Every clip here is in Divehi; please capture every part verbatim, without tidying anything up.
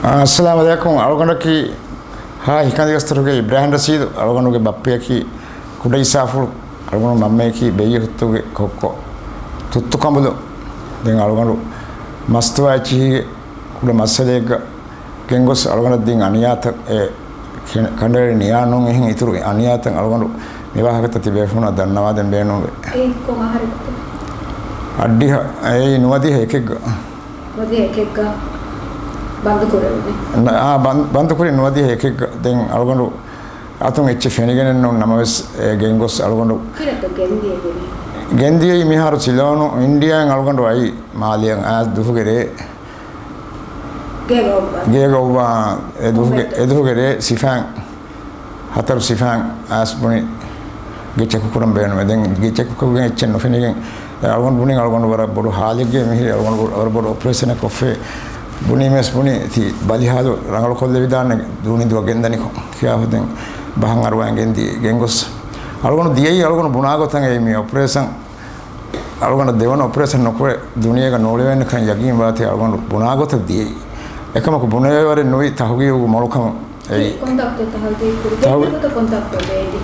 އައްސަލާމު ޢަލައިކުމް. އަޅުގަނޑަކީ ހާ ހިކަނދި ގަސްތުރުގެ އިބްރާހިމް ރަޝީދު. އަޅުގަނޑުގެ ބައްޕަޔަކީ ކުޑައިސާފުޅު. އަޅުގަނޑު މަންމަޔަކީ ބެއްޔެ ހުއްތުގެ ކޮއްކޮ ތުއްތު ކަނބުލު. ދެން އަޅުގަނޑު މަސްތުވާ އެއްޗިހީގެ ކުޑަ މައްސަލައެއްގަ ގެންގޮސް އަޅުގަނޑަށް ދިން އަނިޔާތައް، އެ ކެ-، ކަނޑައެޅި ނިޔާނޫން އެހެން އިތުރު އަނިޔާތައް އަޅުގަނޑު މި ވާހަކަތައް ތިބޭފުޅުންނަށް ދަންނަވާދޭން ބޭނުންވޭ. އެއީ ކޮން އަހަރެއްތަ؟ އައްޑިހަ، އެއީ ނުވަދިހަ އެކެއްގަ. ނުވަދިހަ އެކެއްގަ ބަންދު ކުރެވުނީ؟ ނަ-، އާ، ބަން-، ބަންދު ކުރީ ނުވަދިހަ އެކެއްގަ. ދެން އަޅުގަނޑު އަތުން އެއްޗެއް ފެނިގެނެއް ނޫން ނަމަވެސް، އެ ގެންގޮސް އަޅުގަނޑު ކިހިނެއްތޯ ގެންދިޔައީ؟ ގެންދިޔައީ މިހާރު ސިލޯނު އިންޑިއާއިން އަޅުގަނޑު އައީ މާލެއަށް އާ ދުހުގެ ރޭ. ގޭގަ އޮއްވާ. ގޭގަ އޮއްވާ އެ ދުހުގެ، އެ ދުހުގެ ރޭ ސިފައިން، ހަތަރު ސިފައިން އައިސް ބުނި ގެ ޗެކު ކުރަން ބޭނުމޭ. ދެން ގެ ޗެކު ކޮށްގެން އެއްޗެއް ނުފެނިގެން އަޅުގަނޑު ބުނި އަޅުގަނޑު ވަރަށް ބޮޑު ހާލެއްގެ މިހިރީ އަޅުގަނޑު ވަރަށް ބޮޑު އޮޕަރޭޝަނެއް ކޮށްފޭ. ބުނީމެސް ބުނި ތި ބަލިހާލު ރަނގަޅު ކޮށްލެވިދާނެ ދޫނިދުއަށް ގެންދަނިކޮށް ކިޔާފަ ދެން ބަހަށް އަރުވައި ގެންދި ގެންގޮސް އަޅުގަނޑު ދިޔައީ އަޅުގަނޑު ބުނާ ގޮތަށް އެއީ މި އޮޕަރޭޝަން އަޅުގަނޑަށް ދެވަނަ އޮޕަރޭޝަން ނުކުރެ ދުނިޔޭގަ ނޫޅެވޭނެކަން ޔަގީންވާތީ އަޅުގަނޑު ބުނާ ގޮތަށް ދިޔައީ. އެކަމަކު ބުނެވޭވަރެއް ނުވި ތަހުގީގު މޮޅުކަމުން އެއީ. ކޮންތާކުތައް ތަހުގީގު ކުރި؟ ތަހު-، ބޭނުންކޮށް ކޮންތާކުތައް ބޭންދި؟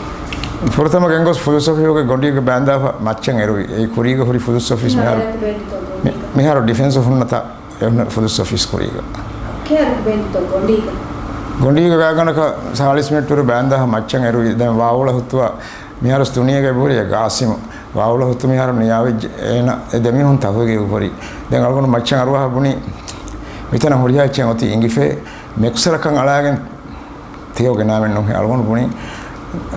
ފުރަތަމަ ގެންގޮސް ފުލުސް އޮފީހުގެ ގޮނޑީގަ ބާންދާފަ މައްޗަށް އެރުވި. އެއީ ކުރީގަ ހުރި ފުލުސް އޮފީސް މިހާރު، މި-، މިހާރު ޑިފެންސް ހުންނަތާ އެ ހުންނަ ފުލުސް އޮފީސް ކުރީގަ. ކޭރު ބޭންދިތޯ ގޮނޑީގަ؟ ގޮނޑީގަ ގާތްގަނޑަކަށް ސާޅީސް މިނެޓު ވަރު ބާންދާފަ މައްޗަށް އެރުވި. ދެން ވާއުޅަ ހުއްޓުވާ މިހާރުސް ދުނިޔޭގަ އެބަހުރި ގާސިމް. ވާއުޅަ ހުއްޓު މިހާރު ނިޔާވެއްޖެ. އޭނަ އެ ދެމީހުން ތަހުގީގު ކުރި. ދެން އަޅުގަނޑު މައްޗަށް އަރުވާފަ ބުނި މިތަނަށް ހުރިހާ އެއްޗެއް އޮތީ އިނގިފޭ. މެކުސަރަކަށް އަޅާގެން ތެޔޮ ގެނާމެއް ނޫންހޭ. އަޅުގަނޑު ބުނި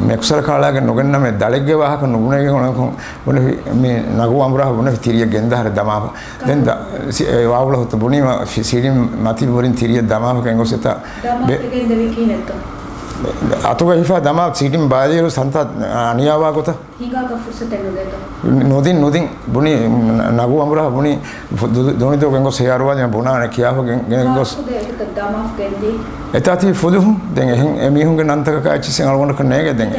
މެކުސަރަކަށް އަޅާގެން ނުގެންނަމޭ ދަޅެއްގެ ވާހަކަ ނުބުނެގެން އުޅެންކޮށް ބުނެފި މި ނަގޫ އަނބުރާ ބުނެފި ތިރިއަށް ގެންދާހަރެ ދަމާފަ. ދެން ދަ-، ސި-، އެ ވާއުޅަ ހުއްޓު ބުނީމަ ފި-، ސިޑިން މަތި ބުރިން ތިރިއަށް ދަމާފަ ގެންގޮސް އެތާ ބެ-، އަތުގަ ހިފާ ދަމާ ސިޑިން ބާލިއިރު ސަންތާ އަނިޔާވާ ގޮތަށް ހިނގާކަށް ފުރުސަތެއް ނުދޭތޯ؟ ނުދިން، ނުދިން. ބުނި ނަ-، ނަގޫ އަނބުރާ ބުނި ފު-، ދު-، ދޫނިދޫ ގެންގޮސް ހެޔާރުވާލި ބުނާނެ ކިޔާފަ ގެން-، ގެންގޮސް. އެތާ ތި ފުލުހު ދެން އެހެން އެ މީހުންގެ ނަންތަކަކާ އެއްޗިސް އަޅުގަނޑަކަށް ނޭގެ ދެން.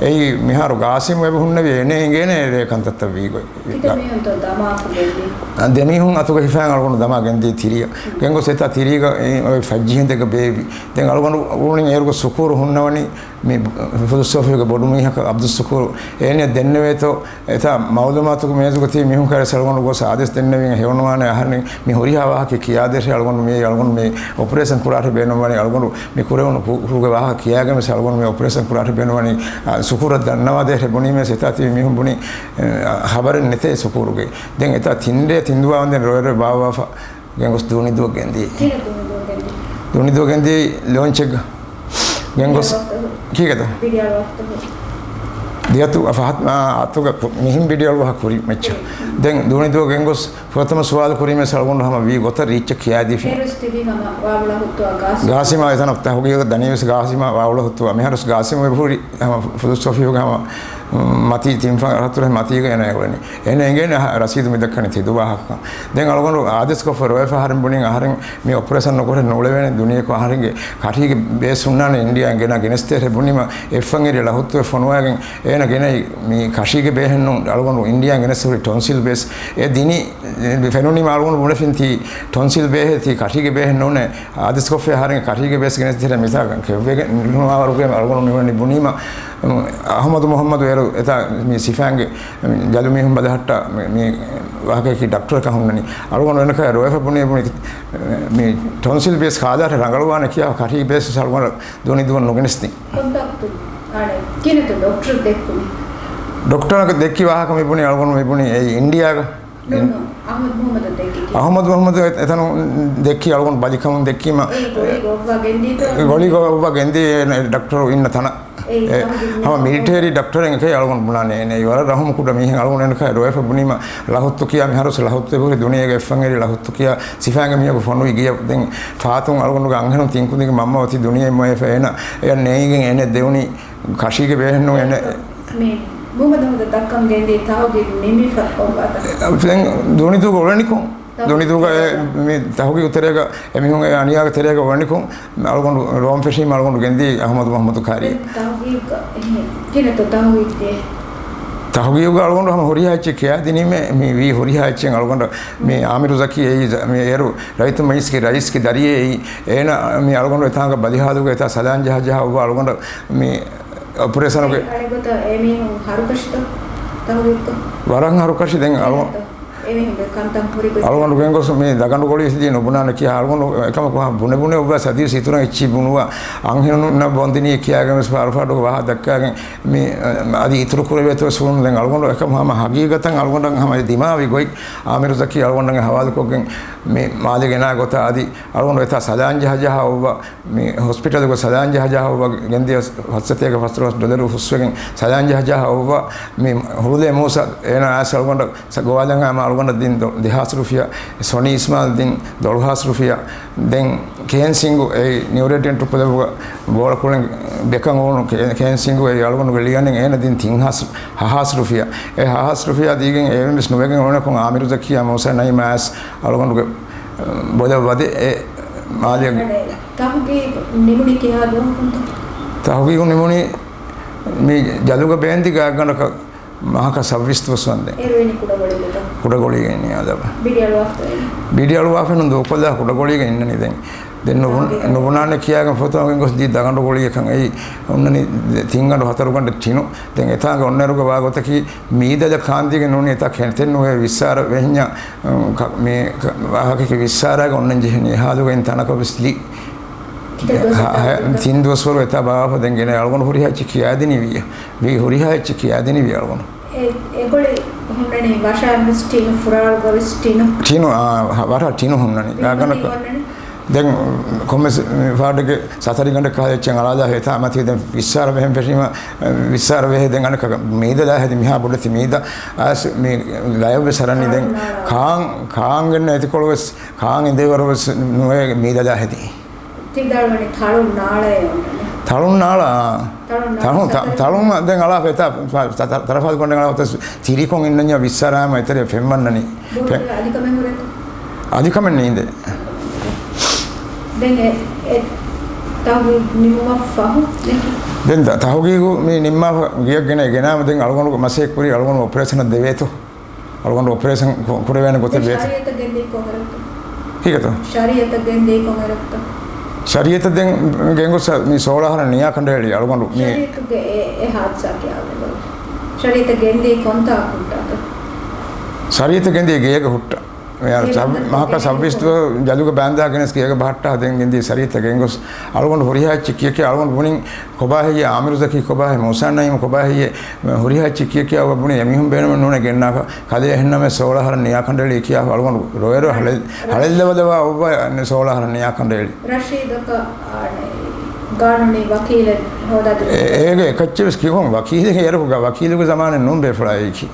އެއީ މިހާރު ގާސިމް އެބަ ހުންނެވި އޭނެ އެނގޭނެ ރޭ ކަންތައްތައް ވީގޮތް. ދެމީހުން އަތުގަ ހިފާން އަޅުގަނޑު ދަމާ ގެންދީ ތިރިއަށް. ގެންގޮސް އެތާ ތިރީގަ އޮތް ފައްޖިހެން ދެކަ ބޭއްވި. ދެން އަޅުގަނޑު އުޅުނި އޭރުގަ ސުކޫރު ހުންނަވަނީ މި ފުލުސް އޮފީހުގެ ބޮޑު މީހަކަށް އަބްދުއް ޝުކޫރު އޭނަ ދެންނެވޭތޯ، އެތާ މައުލޫމާތުގެ މޭޒުގަ ތިބި މީހުން ކައިރިސް އަޅުގަނޑު ގޮސް އާދޭސް ދެންނެވީ ހެޔޮނުވާނެ އަހަރެން މި ހުރިހާ ވާހަކަ ކިޔާދޭށޭ އަޅުގަނޑު މި އަޅުގަނޑު މި އޮޕަރޭޝަން ކުރާށޭ ބޭނުންވަނީ އަޅުގަނޑު މި ކުރެވުނު ކު-، ކުރުގެ ވާހަކަ ކިޔާގެން ވެސް އަޅުގަނޑު މި އޮޕަރޭޝަން ކުރާށޭ ބޭނުންވަނީ، އާ، ޝުކޫރަށް ދަންނަވާދޭށޭ ބުނީމޭ އެތާ ތިބި މީހުން ބުނީ، އާ، ހަބަރެއް ނެތޭ ޝުކޫރުގެ. ދެން އެތާ ތިން ރޭ ތިން ދުވާ ވަންދެން ރޮއެ ރޮއެ ބާއްވާފަ ގެންގޮސް ދޫނިދޫ ގެންދީ. ކިހިނެއް ދޫނިދޫ ގެންދީ؟ ދޫނިދޫ ގެންދީ ލޯންޗެއްގަ. ގެންގޮސް ކީގަތަ؟ ދިޔަތު ފަހަތް އަތުގަ ކު-، މިހިން ބިޑިއަޅުވާ ކުރި މައްޗަށް. ދެން ދޫނިދޫ ގެންގޮސް ފުރަތަމަ ސުވާލު ކުރީމެސް އަޅުގަނޑު ހަމަ ވީ ގޮތަށް ރީއްޗަށް ކިޔާދީފި. ގާސިމާ އެތަނަށް ތަހުގީގަށް ދަނީވެސް ގާސިމާ ވާއުޅަ ހުއްޓުވާ. މިހާރުސް ގާސިމު އެބަހުރި ހަމަ ފުލުސް އޮފީހުގެ ހަމަ މަތީ ތިން ފަ-، ރަހަތުރެ މަތީގަ އޭނަ އުޅެނީ. އޭނަ އެނގޭނެ އަހަ-، ރަސީދު މިދައްކަނީ ތެދު ވާހަކަކަން. ދެން އަޅުގަނޑު އާދޭސްކޮށްފަ ރޮއެފަ އަހަރެން ބުނިން އަހަރެން މި އޮޕަރޭޝަން ނުކުރެ ނޫޅެވޭނެ ދުނިޔެކޮށް އަހަރެންގެ ކަށީގެ ބޭސް ހުންނާނެ އިންޑިއާއިން ގެނަ ގެނެސްދޭށޭ ބުނީމަ އެއްފަންއެރި ޅަ ހުއްޓުވެ ފޮނުވާގެން އޭނަ ގެނައި މި ކަށީގެ ބޭހެއް ނޫން އަޅުގަނޑު އިންޑިއާއިން ގެނެސް ހުރި ޓޮންސިލް ބޭސް އެ ދިނީ ފެނުނީމަ އަޅުގަނޑު ބުނެފިން ތީ ޓޮންސިލް ބޭހޭ ތީ ކަށީގެ ބޭހެއް ނޫނޭ އާދޭސްކޮށްފަ އަހަރެން ކަށީގެ ބޭސް ގެނެސްދޭށޭ މިތާ ކެއުވެގެން ނުވާވަރުގެ އަޅުގަނޑު މިވަނީ ބުނީމަ އަހުމަދު މުހައްމަދު އޭރު އެތާ މި ސިފައިންގެ ޖަލު މީހުން ބަލަހައްޓާ މި، މި ވާހަކައަކީ ޑޮކްޓަރަކަށް ހުންނަނީ. އަޅުގަނޑު އޭނަކާ ރޮއެފަ ބުނީ، ބުނީ މި ޓޮންސިލް ބޭސް ހާދާށޭ ރަނގަޅުވާނެ ކިޔާ ކަށީ ބޭސް ވެސް އަޅުގަނޑަށް ދޫނިދޫއަށް ނުގެނެސްދިން. ކޮންތާކުތައް އަޅެ ކިހިނެއްތޯ ޑޮކްޓަރަށް ދެއްކުނީ؟ ޑޮކްޓަރަށް ދެއްކި ވާހަކަ މި ބުނީ އަޅުގަނޑު މި ބުނީ އެއީ އިންޑިއާގަ. ނޫން، ނޫން. އަހުމަދު މުހައްމަދަށް ދެއްކި ކިހިނެއް؟ އަހުމަދު މުހައްމަދު އެ-، އެތަނުން ދެއްކީ އަޅުގަނޑު ބަލިކަމުން ދެއްކީމަ އެ ގޮޅީ ގޮއްވަ ގެންދީތޯ؟ ގޮޅީ ގޮއްވަ ގެންދީ އެ ޑޮކްޓަރު އިންނަ ތަނަށް. އެ، ހަމަ މިލިޓަރީ ޑޮކްޓަރެއް އެކޭ އަޅުގަނޑު ބުނާނެ. އޭނަ ވަރަށް ރަހުމު ކުޑަ މީހެއް. އަޅުގަނޑު އޭނަކާ ރޮއެފަ ބުނީމަ ޅަ ހުއްޓު ކިޔާ މިހާރުސް ޅަ ހުއްޓު އެބަހުރި ދުނިޔޭގެ އެއްފަންއެރި ޅަ ހުއްޓު ކިޔާ ސިފައިންގެ މީހަކު ފޮނުވި ގިޔަ ދެން ފާތުން އަޅުގަނޑުގެ އަންހެނުން ތިން ކުދިންގެ މަންމަ އޮތީ ދުނިޔެ މޮޔަފަ އޭނަ އެޔަށް ނޭނގިގެން އޭނަ ދެވުނީ ކަށީގެ ބޭހެއް ނޫން އޭނަ. މި މުހައްމަދު އަހްމަދަށް ދައްކަން ގެންދީ ތަހުގީގު ނިމިފަ ކޮށްވާތަ؟ ދެން ދޫނިދޫގަ އުޅެނިކޮށް، ދޫނިދޫގަ އެ މި ތަހުގީގު ތެރޭގަ އެމީހުން އެ އަނިޔާގެ ތެރޭގަ އުޅެނިކޮށް، އަޅުގަނޑު ރޯން ފެށީމަ އަޅުގަނޑު ގެންދީ އަހުމަދު މުހައްމަދު ކާރި. ދެން ތަހުގީގު ކިހިނެއްތޯ ތަހުގީގު ދޭ؟ ތަހުގީގުގަ އަޅުގަނޑު ހަމަ ހުރިހާ އެއްޗެއް ކިޔާދިނީމޭ، މި ވީ ހުރިހާ އެއްޗެއް އަޅުގަނޑަށް މި އާމިރު ޒަކީ އެއީ، މި އޭރު ރައްޔިތު މަޖިލިސްގެ ރައީސްގެ ދަރިއެއް އެއީ، އޭނަ މި އަޅުގަނޑު އެތާނގަ ބަލިހާލުގަ އެތާ ސަލާން ޖަހާ ޖަހާ އޮއްވާ އަޅުގަނޑަށް މި އޮޕަރޭޝަނުގެ އެ އަނެއްގޮތަށް އެމީހުން ހަރުކަށިތަ ތަހުގީގުކޮށް؟ ވަރަށް ހަރުކަށި ދެން އަޅު-، އެމީހުންގެ ކަންތައް ހުރި ގޮތް. އަޅުގަނޑު ގެންގޮސް މި ދަގަނޑު ގޮޅި ހިލީ ނުބުނާނެ ކިޔާ އަޅުގަނޑު އެކަމަކު ބުނެ ބުނެ އޮއްވާ ސަދީސް އިތުރަށް އެއްޗި ބުނުވާ އަންހެނުންނަށް ބޮންދިނީ ކިޔާގެން ވެސް ފާޑު ފާޑުގަ ވާހަ ދައްކާގެން މި، އަދި އިތުރު ކުރެވޭތޯ ސުވުނު ދެން އަޅުގަނޑު އެކަމަ ހަމަ ހަގީގަތަށް އަޅުގަނޑަށް ހަމަ ދިމާވި ގޮތް އާމިރު ޒަކީ އަޅުގަނޑަށް ހަވާލުކޮށްގެން މި މާލެ ގެނާ ގޮތަށް އަދި އަޅުގަނޑު އެތާ ސަލާން ޖަހަ ޖަހާ އޮއްވާ މި ހޮސްޕިޓަލުގަ ސަލާން ޖަހަ ޖަހާ އޮއްވާ ގެންދިޔަ ފަސްސަތޭކަ ފަސްދޮޅަސް ޑޮލަރު ހުސްވެގެން ސަލާން ޖަހަ ޖަހާ އޮއްވާ މި ހުޅުލޭ މޫސާ އޭނާ އައިސް އަޅުގަނޑަށް ގޮވާލަން އާ އަޅުގަނޑަށް ދިން ދޮ-، ދެހާސް ރުފިޔާ، ސޮނީ އިސްމާލް ދިން ދޮޅުހާސް ރުފިޔާ، ދެން ކޭން ސިންގު އެ ނިއުރޭޓިވް ކްލަބުގަ ބޯޅަކުޅެން ބެކަން އޮވުނު ކޭ-، ކޭން ސިންގު އެ އަޅުގަނޑުގެ ލިޔަނެން އޭނަ ދިން ތިން ހާސް ހަ ހާސް ރުފިޔާ. އެ ހަ ހާސް ރުފިޔާ ދީގެން އެވެން ވެސް ނުވެގެން އުޅުނަކުން އާމިރު ޒަކީއާ މޫސާ ނައީމާ އައިސް އަޅުގަނޑުގެ ބޮލަށް ވަދެ އެ މާލެއަށް. ތަހުގީގު ނިމުނީ ކިހާ ދުވަހަކުންތަ؟ ތަހުގީގު ނިމުނީ މި ޖަލުގަ ބޭންދި ގާތްގަނޑަކަށް މަހަކަށް ސައްބީސް ދުވަސް ވަންދެން. އޭރު އިނީ ކުޑަގޮޅީގަތަ؟ ކުޑަގޮޅީގަ އިނީ އަދަބަ. ބިޑި އަޅުވާފަ އިނީ؟ ބިޑި އަޅުވާފަ ނު ދޫކޮށްލާ ކުޑަގޮޅީގަ އިންނަނީ ދެން. ދެން ނުބުން-، ނުބުނާނެ ކިޔާގެން ފޮތުން ގޮސް ދީ ދަގަނޑު ގޮޅިއަކަށް އެއީ އޮންނަނީ ދެ-، ތިންގަނޑު ހަތަރުގަނޑެއް ޓިނު. ދެން އެތާނގަ އޮންނައިރުގަ ވާ ގޮތަކީ މީދަލަށް ކާންދީގެން ނޫނީ އެތާ ކެންތެއް ނުވޭ ވިއްސާރަ ވެހިންޏާ، ކަ-، މި ކަ-، ވާހަކަކީ ވިއްސާރާގެ އޮންނަން ޖެހެނީ އެހާލުގައިން ތަނަކަށް ވެސް ލީ. ކިތައް ދުވަސް ހަ-، ހަ-، ތަނަކަށް. ތިން ދުވަސްވަރު އެތާ ބާވާފަ ދެން ގެނައި އަޅުގަނޑު ހުރިހާ އެއްޗެއް ކިޔާދިނީ ވީ. ވީ ހުރިހާ އެއްޗެއް ކިޔާދިނީ ވީ އަޅުގަނޑު. އެ، އެ ގޮޅި ހުންނަނީ ވަށާއިން ވެސް ޓިނު، ފުރާޅުގަ ވެސް ޓިނު. ޓިނު، އާ، ހަ-، ވަށާ ޓިނު ހުންނަނީ. ވީމަތީ ގާގަނޑަކަށް. ވަންނަނީ. ދެން ކޮންމެސް ފާޑެއްގެ ސަތަރި ގަނޑެއް ކަހަލަ އެއްޗެއް އަޅާލާ ހޭތާ މަތީ ދެން ވިއްސާރަ ވެހެން ފެށީމަ، ވިއްސާރަ ވެހޭ ދެން އަނެއްކާ މީދަލާ ހެދި މިހާ ބޮޑެތި މީދަ އައިސް މި ގަޔަށް ވެސް އަރަނީ ދެން ކާން، ކާން ގެންނަ އެތިކޮޅު ވެސް ކާން އިނދެވަރު ވެސް ނުވޭ މީދަލާ ހެދީ. ތި ދަޅުވަނީ ތަޅުން ނާޅައޭ އޮންނަނީ. ތަޅުން ނާޅަ، ތަޅުން ނާޅަ ތަޅު-، ތަ-، ސަތަރު. ތަޅުން ދެން އަޅާ ފެތާ، ތަ-، ތަ-، ތަ-، ތަރަފާލު ކޮންޑެން އަޅާ ތިރިކޮން އިންނަންޏާ ވިއްސާރާމަ އެތެރެ ފެންވަންނަނީ. ބުން ފެ-، އަލިކަމެއް ހުރޭތަ؟ އަލިކަމެއް ނީނދެ. ދެން އެ، އެ ތަހުގީގު ނިމުމަށް ފަހު ދެން ތަ-، ތަހުގީގު މި ނިންމާފަ ގެޔަށް ގެނައި ގެނާމަ ދެން އަޅުގަނޑު މަސައްކަތް ކުރީ އަޅުގަނޑު އޮޕަރޭޝަނަށް ދެވޭތޯ. އަޅުގަނޑު އޮޕަރޭޝަން ކު-، ކުރެވޭނެ ގޮތެއް ވޭތޯ. ޝަރީއަތަށް ގެންދީ ކޮން އެރަކުތަ؟ ހީގަތޯ؟ ޝަރީއަތަށް ގެންދީ ކޮން އެރަކުތަ؟ ޝަރީއަތަށް ދެން ގެންގޮސް މި ސޯޅަ އަހަރަށް ނިޔާ ކަނޑައެޅީ އަޅުގަނޑު މި ޝަރީއަތުގެ އެ، އެ ހާދިސާ ކިޔާލެވުނު. ޝަރީއަތަށް ގެންދީ ކޮންތާކު ހުއްޓާތަ؟ ޝަރީއަތަށް ގެންދީ ގޭގަ ހުއްޓާ. މި އަ، ސަ-، މަހަކަށް ސައްބީސް ދުވަހު ޖަލުގަ ބާންދާ ގެނެސް ގޭގަ ބަހައްޓާ ދެން ގެންދީ ޝަރީއަތަށް ގެންގޮސް އަޅުގަނޑު ހުރިހާ އެއްޗެއް ކިޔަކިޔާ އަޅުގަނޑު ބުނިން ކޮބާ ހެއްޔޭ އާމިރު ޒަކީ ކޮބާ ހެއްޔޭ މޫސާ ނައީމް ކޮބާ ހެއްޔޭ މި ހުރިހާ އެއްޗެއް ކިޔަކިޔާ އޮވަ ބުނި އެމީހުން ބޭނުމެއް ނޫނޭ ގެންނާކަށް. ކަލޭ އެހެންނަމެ ސޯޅަ އަހަރަށް ނިޔާ ކަނޑައެޅީ ކިޔާ އަޅުގަނޑު ރޮއެރޮ ހަޅެ-، ހަޅެއްލަވަލަވާ އޮއްވަ ސޯޅަ އަހަރަށް ނިޔާ ކަނޑައެޅީ. ރަޝީދަކަށް އާނެ ގާނޫނީ ވަކީލެއް ހޯދާދިނުމަށް އެ-، އޭގެ އެކައްޗެއް ވެސް ކިހޮން ވަކީލެއް އޭރަކު ގަ-، ވަކީލުގެ ޒަމާނެއް ނޫން ބޭފުޅާ އެއީކީ.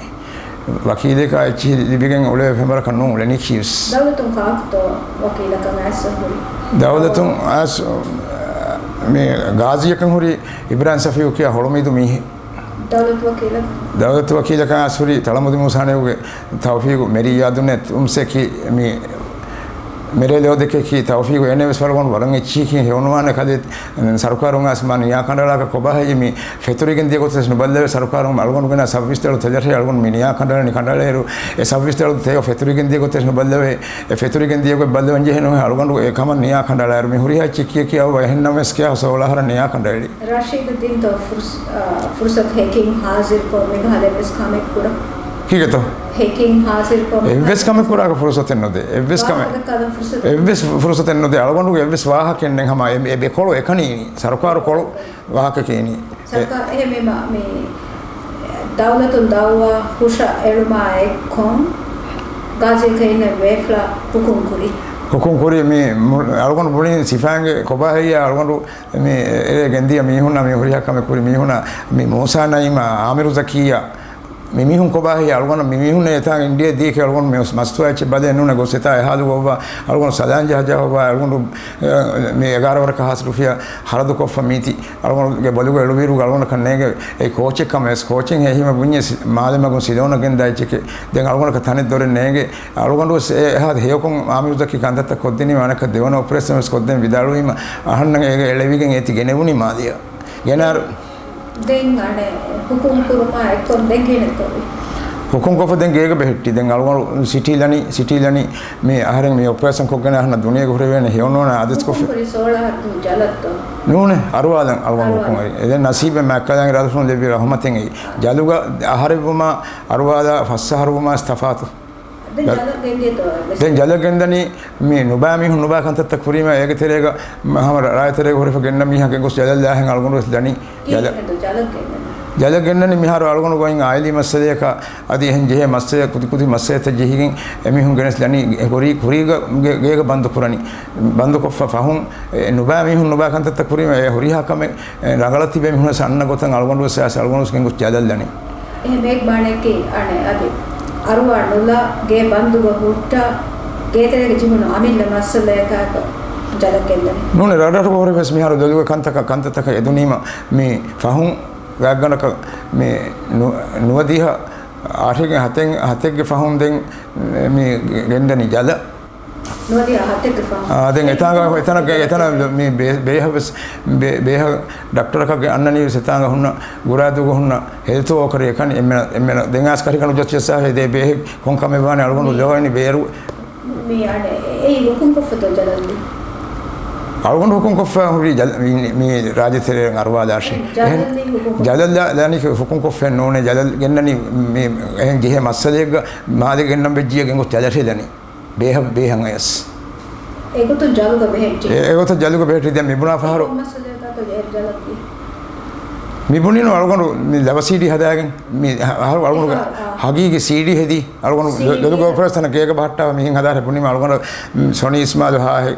ވަކީލަކާ އެއްޗިހި ލިބިގެން އުޅޭ ފެނބަރަކަށް ނޫން އުޅެނީ ކީވެސް. ދައުލަތުން ކާކުތޯ ވަކީލަކަށް އައިސް ހުރި؟ ދައުލަތުން އައިސް މި ގާޒީއަކަށް ހުރި އިބްރާހިމް ސަފީހު ކިޔާ ހޮޅުމީދު މީހެއް. ދައުލަތު ވަކީލަކަށް؟ ދައުލަތު ވަކީލަކަށް އައިސް ހުރި ތަޅަމުދި މޫސާނެއުގެ ތައުފީގު މެރިޔާދުނެ އުމްސެކި މި މެރޭލޯދެކެކީ ތައުފީގު އޭނެ ވެސް ވަރަށް ވަރަށް އެއްޗިހި ހެޔޮނުވާނެ ކަލޭ ސަރުކާރުން އައިސް މާ ނިޔާ ކަނޑައަޅާކަށް ކޮބާ ހެއްޔޭ މި ފެތުރިގެން ދިޔަ ގޮތެއް ނުބައްލަވޭ ސަރުކާރުން އަޅުގަނޑު ގެނާ ސައްބީސް ތެޔޮ ތެޔޮ އަޅުގަނޑު މި ނިޔާ ކަނޑައަޅަނީ ކަނޑައަޅޭއިރު އެ ސައްބީސް ތެޔޮ ތެޔޮ ފެތުރިގެން ދިޔަ ގޮތެއް ނުބައްލަވޭ އެ ފެތުރިގެން ދިޔަ ގޮތް ބައްލަވަން ޖެހޭ ނުހޭ އަޅުގަނޑު އެ ކަމަށް ނިޔާ ކަނޑައަޅާއިރު މި ހުރިހާ އެއްޗެއް ކިޔަ ކިޔަ އޮވާ އެހެންނަމަވެސް ކިޔާ ސޯޅަ އަހަރަށް ނިޔާ ކަނޑައެޅި. ރަޝީދު ދިންތޯ ފުރުސް-، އާ، ފުރުސަތު ހެކިން ހާޒިރުކޮށް މި ކަހަލަ އެއްވެސް ކަމެއް ކުރަން؟ ހީގަތޯ؟ ހެކިން ހާޒިރުކޮށް މި އެއްވެސް ކަމެއް ކުރާކަށް ފުރުސަތެއް ނުދޭ. އެއްވެސް ކަމެއް، ވާހަކަ ދައްކާލަން ފުރުސަތެއް އެއްވެސް ފުރުސަތެއް ނުދޭ. އަޅުގަނޑުގެ އެއްވެސް ވާހަކައެއް ނެތް ހަމަ އެ، އެ ބޭކޮޅު އެކަނީ ސަރުކާރު ކޮޅު ވާހަކަ ކިޔަނީ. ސަރުކާރު އެހެންވީމަ މި ދައުލަތުން ދައުވާ ހުށަ އެޅުމާ އެއްކޮށް ގާޒީ ކައިން ވޭފްލާ ހުކުމް ކުރި. ހުކުމް ކުރި މި މު-، އަޅުގަނޑު ބުނި ސިފައިންގެ ކޮބާ ހެއްޔާ އަޅުގަނޑު މި އެ ގެންދިޔަ މީހުންނާ މި ހުރިހާ ކަމެއް ކުރި މީހުންނާ މި މޫސާ ނައީމާ އާމިރު ޒަކީއާ މި މީހުން ކޮބާ ހެއްޔާ އަޅުގަނޑު މި މީހުންނޭ އެތާ އިންޑިއާ ދީކެ އަޅުގަނޑު މި މަސްތުވާ އެއްޗެއް ބަލޭ ނޫނެ ގޮސް އެތާ އެހާލު އޮއްވާ އަޅުގަނޑު ސަލާން ޖަހަ ޖަހަ އޮއްވާ އަޅުގަނޑު އެ، މި އެގާރަ ވަރަކަށް ހާސް ރުފިޔާ ހަރަދުކޮށްފަ މީތި. އަޅުގަނޑުގެ ބޮލުގަ އެޅުވިއިރު އަޅުގަނޑަކަށް ނޭނގެ އެ ކޯޗެއް ކަމެސް ކޯޗެއް ހޭ ހީމަ ބުންޏެސް މާލެ މަގުން ސިލޯނަށް ގެންދާ އެއްޗެކޭ. ދެން އަޅުގަނޑަކަށް ތަނެއް ދޮރެއް ނޭނގެ. އަޅުގަނޑުވެސް އެ އެހާ ހެޔޮކޮން އާމިރު ޒަކީ ކަންތައްތައް ކޮށްދިނީމަ އަނެއްކާ ދެވަނަ އޮޕަރޭޝަން ވެސް ކޮށްދޭން ވިދާޅުވީމަ އަހަންނަށް އޭގެ އެޅެވިގެން އޭތި ގެނެވުނީ މާލެއަށް. ގެނާރު ދެން އަނެއް ހުކުމް ކުރުމާ އެއްކޮށް ދެން ކިހިނެއްތޯ؟ ހުކުމް ކޮށްފަ ދެން ގޭގަ ބެހެއްޓި. ދެން އަޅުގަނޑު ސިޓީ ލަނީ، ސިޓީ ލަނީ މި އަހަރެން މި އޮޕަރޭޝަން ކޮށްގެން އަހަންނަށް ދުނިޔޭގަ ހުރެވޭނެ ހެޔޮނުވާނެ އާދޭސްކޮށްފި. ހުކުމް ކުރި ސޯޅަ އަހަރު ޖަލަށްތޯ؟ ނޫނޭ، އަރުވާލަން އަޅުގަނޑު ހުކުމް އަރި. އެދެން ނަސީބެއް މާތްކަލާނގެ ރަސްމުން ލެއްވި ރަހުމަތެއް އެއީ. ޖަލުގަ އަހަރެއްވުމާ އަރުވާލާ ފަސް އަހަރު ވުމާ ތަފާތު. ދެން ޖަލަށް ގެންދިޔަތޯ؟ ދެން ޖަލަށް ގެންދަނީ މި ނުބާ މީހުން ނުބާ ކަންތައްތައް ކުރީމަ އޭގެ ތެރޭގަ ހަމަ ރާއްޖެ ތެރޭގަ ހުރެފަ ގެންނަ މީހާ ގެންގޮސް ޖަލަށް ލާހެން އަޅުގަނޑު ވެސް ދަނީ. ޖަލަށް. ކީއްވެގެންތޯ ޖަލަށް ގެންދަނީ؟ ޖަލަށް ގެންނަނީ މިހާރު އަޅުގަނޑު ގޮތް އާއިލީ މައްސަލަޔަކަށް އަދި އެހެން ޖެހޭ މައްސަލަ ކުދި ކުދި މައްސަލަތައް ޖެހިގެން އެމީހުން ގެނެސް ދަނީ ކުރީ، ކުރީގަ ގޭ، ގޭގަ ބަންދު ކުރަނީ. ބަންދުކޮށްފަ ފަހުން އެ ނުބާ މީހުން ނުބާ ކަންތައްތައް ކުރީމަ އެ ހުރިހާ ކަމެއް އެ ރަނގަޅަށް ތިބޭ މީހުނަސް އަންނަ ގޮތަށް އަޅުގަނޑުވެސް އަޅުގަނޑުވެސް ގެންގޮސް ޖަލަށްލަނީ. އެހެން މޭގެ މާނައަކީ އަނެއް އަދި އަރުވާ ނުލާ ގޭ ބަންދުގަ ހުއްޓާ ގޭތެރޭގަ ޖެހުނު އަމިއްލަ މައްސަލަޔަކާއެކު ޖަލަށް ގެންދަނީ. ނޫނޭ ރަށްރަށުގަ ހުރެ ވެސް މިހާރު ދޮލުގެ ކަންތަކަށް ކަންތައްތަކަށް އެދުނީމަ މި ފަހުން ގާތްގަނޑަކަށް މި ނު-، ނުވަދިހަ އަށެއްގެ ހަތެއް، ހަތެއްގެ ފަހުން ދެން މި ގެންދަނީ ޖަލަށް. ނުވަދިހަ ހަތެއްގެ ފަހުން. އާ، ދެން އެތާނގަ، އެތަނަށް، އެތަނަށް މި ބޭ-، ބޭހަށް ވެސް، ބޭ-، ބޭހަށް ޑޮކްޓަރަކަށް އަންނަނީ ވެސް އެތާނގަ ހުންނަ ގުރާދޫގަ ހުންނަ ހެލްތު ވޯކަރެއް އެކަނި އެންމެނަށް، އެންމެނަށް ދެން އާސް ކަރިކަނޑު ޖޮސް ޖައްސާފަ ދޭ ބޭހެއް ކޮން ކަމެއް ވާނެ އަޅުގަނޑު މި-، ލޯ އިން ބޭރު. މި އަނެއް އެއީ ހުކުމް ކޮށްފަތޯ ޖަލަށްލީ؟ އަޅުގަނޑު ހުކުމް ކޮށްފަ ހުރީ ޖަލަ-، މި، މި ރާއްޖެ ތެރޭން އަރުވާލާށޭ. އެ، ޖަލަށްލީ ހުކުމް. ޖަލަށް ލާ-، ލާނީ ހުކުމް ކޮށްފައެއް ނޫނޭ. ޖަލަށް ގެންނަނީ މި އެހެން ޖެހޭ މައްސަލައެއްގަ މާލެ ގެންނަން ވެއްޖިއްޔާ ގެންގޮސް ޖަލަށޭ ލަނީ. ބޭހަށް، ބޭހަށް އަޔަސް. އެގޮތުން ޖަލުގަ ބެހެއްޓި. އެ-، އެގޮތަށް ޖަލުގަ ބެހެއްޓި. ދެން މިބުނާ ފަހަރު. ކޮން މައްސަލަޔަކާތޯ އޭރު ޖަލަށް ދީ؟ މިބުނީނު އަޅުގަނޑު މި ލަވަ ސީޑީ ހަދާގެން މި އަހަރު އަޅުގަނޑު އެފަ-، އާ. ހަގީގީ ސީޑީ ހެދީ އަޅުގަނޑު ސީޑީ. ދޮ-، ދޮލުގަ އޮފަރެސް ތަނަށް ގޭގަ ބަހައްޓާފަ މިހިން ހަދާ ހެ ބުނީމަ އަޅުގަނޑު މި ސޮނީ އިސްމާލު ހާހެ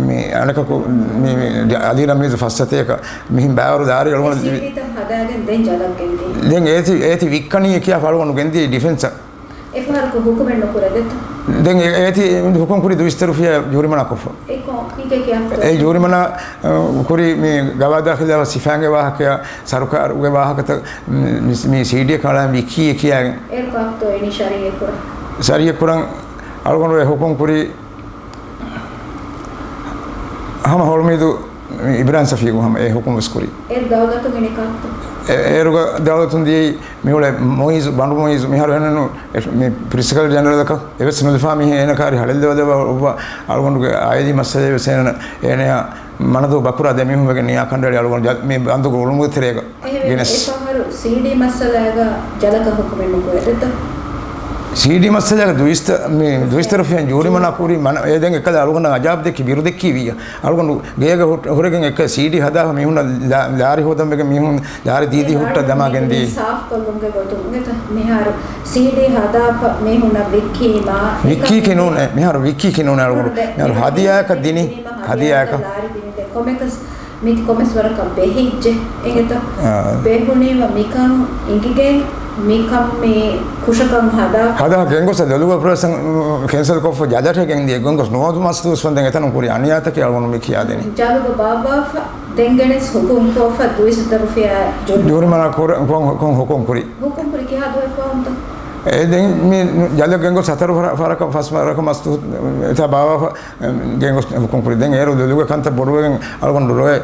މި އަނެކަކު މި، މި އަލީ ރަމީޒު ފައްސަތޭކަ މިހިން ބާވަރު ދާރި އަޅުގަނޑު ސީޑީ ތައް ހަދާގެން ދެން ޖަލަށް ގެންދީ. ދެން އޭތި، އޭތި ވިއްކަނީ ކިޔާފަ އަޅުގަނޑު ގެންދީ ޑިފެންސަށް. އެފަހަރަކު ހުކުމެއް ނުކުރޭ ދެއްތަ؟ ދެން އެ-، އޭތި ހުކުމް ކުރި ދުއިސައްތަ ރުފިޔާ ޖޫރިމަނާ ކޮށްފަ. އެ ކޮ-، ކީކޭ ކިޔާފަ؟ އެ ޖޫރިމަނާ، އަ، ކުރި މި ގަވާއިދާ ޚިލާފަށް ސިފައިންގެ ވާހަކަޔާ ސަރުކާރުގެ ވާހަކަތައް މި، މި ސީޑީއަކާ ވިއްކީ ކިޔާގެން. އޭރު ކާކުތޯ އިނީ ޝަރީއަތް ކުރަން؟ ޝަރީއަތް ކުރަން އަޅުގަނޑު އެ ހުކުމް ކުރި ހަމަ ހޮޅުމީދު އިބްރާހިމް ސަފީގު ހަމަ އެ ހުކުމް ވެސް ކުރި. އޭރު ދައުލަތުން އިނީ ކާކުތޯ؟ އެ-، އޭރުގަ ދައުލަތުން ދިޔައީ މިއުޅޭ މުއިއްޒު، ބަނޑު މުއިއްޒު މިހާރު އެންނު މި ޕްރިންސިޕަލް ޖެނެރަލަކަށް އެވެސް ނުލިފާ މީހެއް އޭނަ ކާރި ހަޅެއްލަވަލަވަ އޮއްވާ އަޅުގަނޑުގެ އާއިލީ މައްސަލައެއް ވެސް އޭނަ، އޭނަޔާ މަނަދޫ ބަކުރާ ދެމީހުން ވެގެން ނިޔާ ކަނޑައެޅި އަޅުގަނޑު ޖަ-، މި ބަންދުގެ އުޅުމުގެ ތެރޭގަ އެހެންވެ، ގެނެސް. އެފަހަރު ސީޑީ މައްސަލައިގަ ޖަލަކަށް ހުކުމެއް ނުކުރޭ ދެއްތަ؟ ސީޑީ މައްސަލައިގަ ދުއިސައްތަ، މި ދުއިސައްތަ ރުފިޔާ ޖޫރިމަނާ ކުރި މަނަ-، އެ ދެން އެކަލަ އަޅުގަނޑަށް އަޖާބް ދެއްކި ބިރު ދެއްކީވިއްޔާ. އަޅުގަނޑު ގޭގަ ހު-، ހުރެގެން އެކަ ސީޑީ ހަދާފަ މީހުންނަށް ލާ-، ލާރި ހޯދަން ވެގެން މީހުން ލާރި ދީދީ ހުއްޓަ ދަމާ ގެންދީ. ސާފް ކޮށްލުމުގެ ގޮތުން އެތަ މިހާރު ސީޑީ ހަދާފަ މީހުންނަށް ވިއްކީމާ ވިއްކީކީ ނޫނޭ. މިހާރު ވިއްކީކީ ނޫނޭ އަޅުގަނޑު. މިހާރު ހަދިޔާއަކަށް ދިނީ. ހަދިޔާއަކަށް. ލާރި ދިނިދޭ ކޮމެކަސް މި ކޮމެސް ވަރަކަށް ބެހިއްޖެ އެނގޭތަ؟ އާ. ބެހުނީމަ މިކަން އިނގިގެން މިކަން މި ކުށަކަން ހަދާ. ހަދާ ގެންގޮސް ދޮލުގަ ޕްރޮސެސް ކެންސަލް ކޮށްފަ ޖަލަށް ގެންދިޔަ ގެންގޮސް ނުވަތަ މަސް ދުވަސް ވަންދެން އެތަނުން ކުރި އަނިޔާތަކެއް އަޅުގަނޑު މި ކިޔާދެނީ. ޖަލުގަ ބާއްވާފަ ދެން ގެނެސް ހުކުމް ކޮށްފަ ދުއިސައްތަ ރުފިޔާ ޖޫރި-، ޖޫރިމަނާ ކުރ-، ކޮން، ކޮން ހުކުމް ކުރި؟ ހުކުމް ކުރި ކިހާ ދުވަހެއް ފަހުންތަ؟ އެ ދެން މި ޖަލަށް ގެންގޮސް ހަތަރު ފަރަ-، ފަރަކަށް ފަސް ފަރަކަށް މަސް ދު-، އެތާ ބާއްވާފަ ގެންގޮސް ހުކުމް ކުރި. ދެން އޭރު ދޮލުގެ ކަންތައް ބޮޑުވެގެން އަޅުގަނޑު ރޮއެ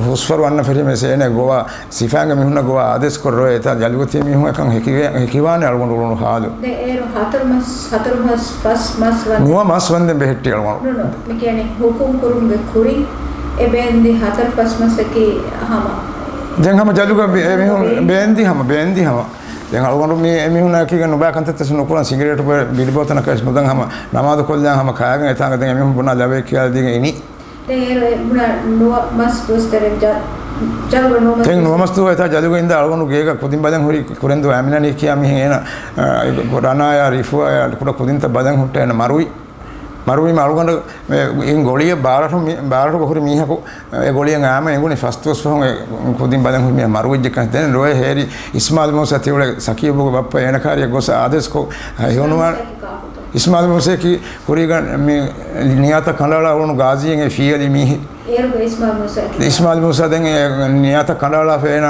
ހުސްފަރު އަންނަ ފެށީމޭ އޭނަ ގޮވާ ސިފައިންގެ މީހުންނަށް ގޮވާ އާދޭސްކޮށް ރޮއެ އެތާ ޖަލުގަ ތިބި މީހުން އެކަން ހެކިވޭ-، ހެކިވާނެ އަޅުގަނޑު އުޅުނު ހާލު. ދެން އޭރު ހަތަރު މަސް، ހަތަރު މަސް، ފަސް މަސް ވަންދެން. ނުވަ މަސް ވަންދެން ބެހެއްޓި އަޅުގަނޑު. ނު، ނު. މި ކިޔަނީ ހުކުމް ކުރުމުގެ ކުރިން އެ ބޭންދި ހަތަރު ފަސް މަސަކީ ހަމަ. ދެން ހަމަ ޖަލުގަ ބި-، އެ މީހުން ބޭންދި ހަމަ، ބޭންދި ހަމަ. ދެން އަޅުގަނޑު މި އެމީހުންނާ ކީގެން ނުބާ ކަންތައްތައް ނުކުރަން، ސިނގިރޭޓު ބިޑި ބޯތަނަކަށް ނުދަން ހަމަ ނަމާދު ކޮށްލާ ހަމަ ކާގެން އެތާނގަ ދެން އެމީހުން ބުނާ ލަވައެއް ކިޔާ ދީގެން އިނީ. ދެން އޭރު އެ ބުނާ ނުވަ މަސް ދުވަސް ތެރޭ ޖަ-، ޖަލުގަ ނުވަ މަސް ތެން ދުވަސް. ނުވަ މަސް ދުވަސް އެތާ ޖަލުގަ އިންދާ އަޅުގަނޑު ގޭގަ ކުދިން ބަލަން ހުރި ކުރެންދޫ އާމިނާނީ ކިޔާ މީހެއް އޭނަ، އަ، ރަނާޔާ ރިފުއާޔާ ކުޑަ ކުދިންތައް ބަލަން ހުއްޓާ އޭނަ މަރުވި. މަރުވީމަ އަޅުގަނޑު އިން ގޮޅިއެއް ބާރަށު މި-، ބާރަށުގަ ހުރި މީހަކު އެ ގޮޅިއަށް އާމަ އެނގުނީ ފަސް ދުވަސް ފަހުން އެ ކުދިން ބަލަން ހުރި މީހާ މަރުވެއްޖެ ކަން. ދެން ރޮއެ ހޭރި އިސްމާލް މޫސާ ތިއުޅެ ސަކީބުގެ ބައްޕަ އޭނަ ކާރިއަށް ގޮސް އާދޭސްކޮށް ހެޔޮނުވާ. އިސްމާލް މޫސާއަކީ ކުރީގަ މި ނިޔާތައް ކަނޑައަޅާ އުޅުނު ގާޒީއެއް ފީއަލި މީހެއް. އޭރުގަ އިސްމާލް މޫސާއަކީ. އިސްމާލް މޫސާ ދެން އެ ނިޔާތައް ކަނޑައަޅާފަ އޭނަ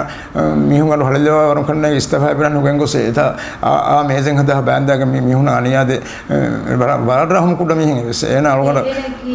މީހުން ގަނޑު ހަޅެއްލަވާ ވަރުން ކަންނޭ އިސްތަފާ ބިނާން ގެންގޮސް އެތާ އާ، އާ މޭޒެއް ހަދާ ބާންދާގެ މި މީހުން އަނިޔާދެ ވަރަށް، ވަރަށް ރަހުމް ކުޑަ މީހެއް ވެސް. އޭނަ އަޅުގަނޑަށް އޭނައަކީ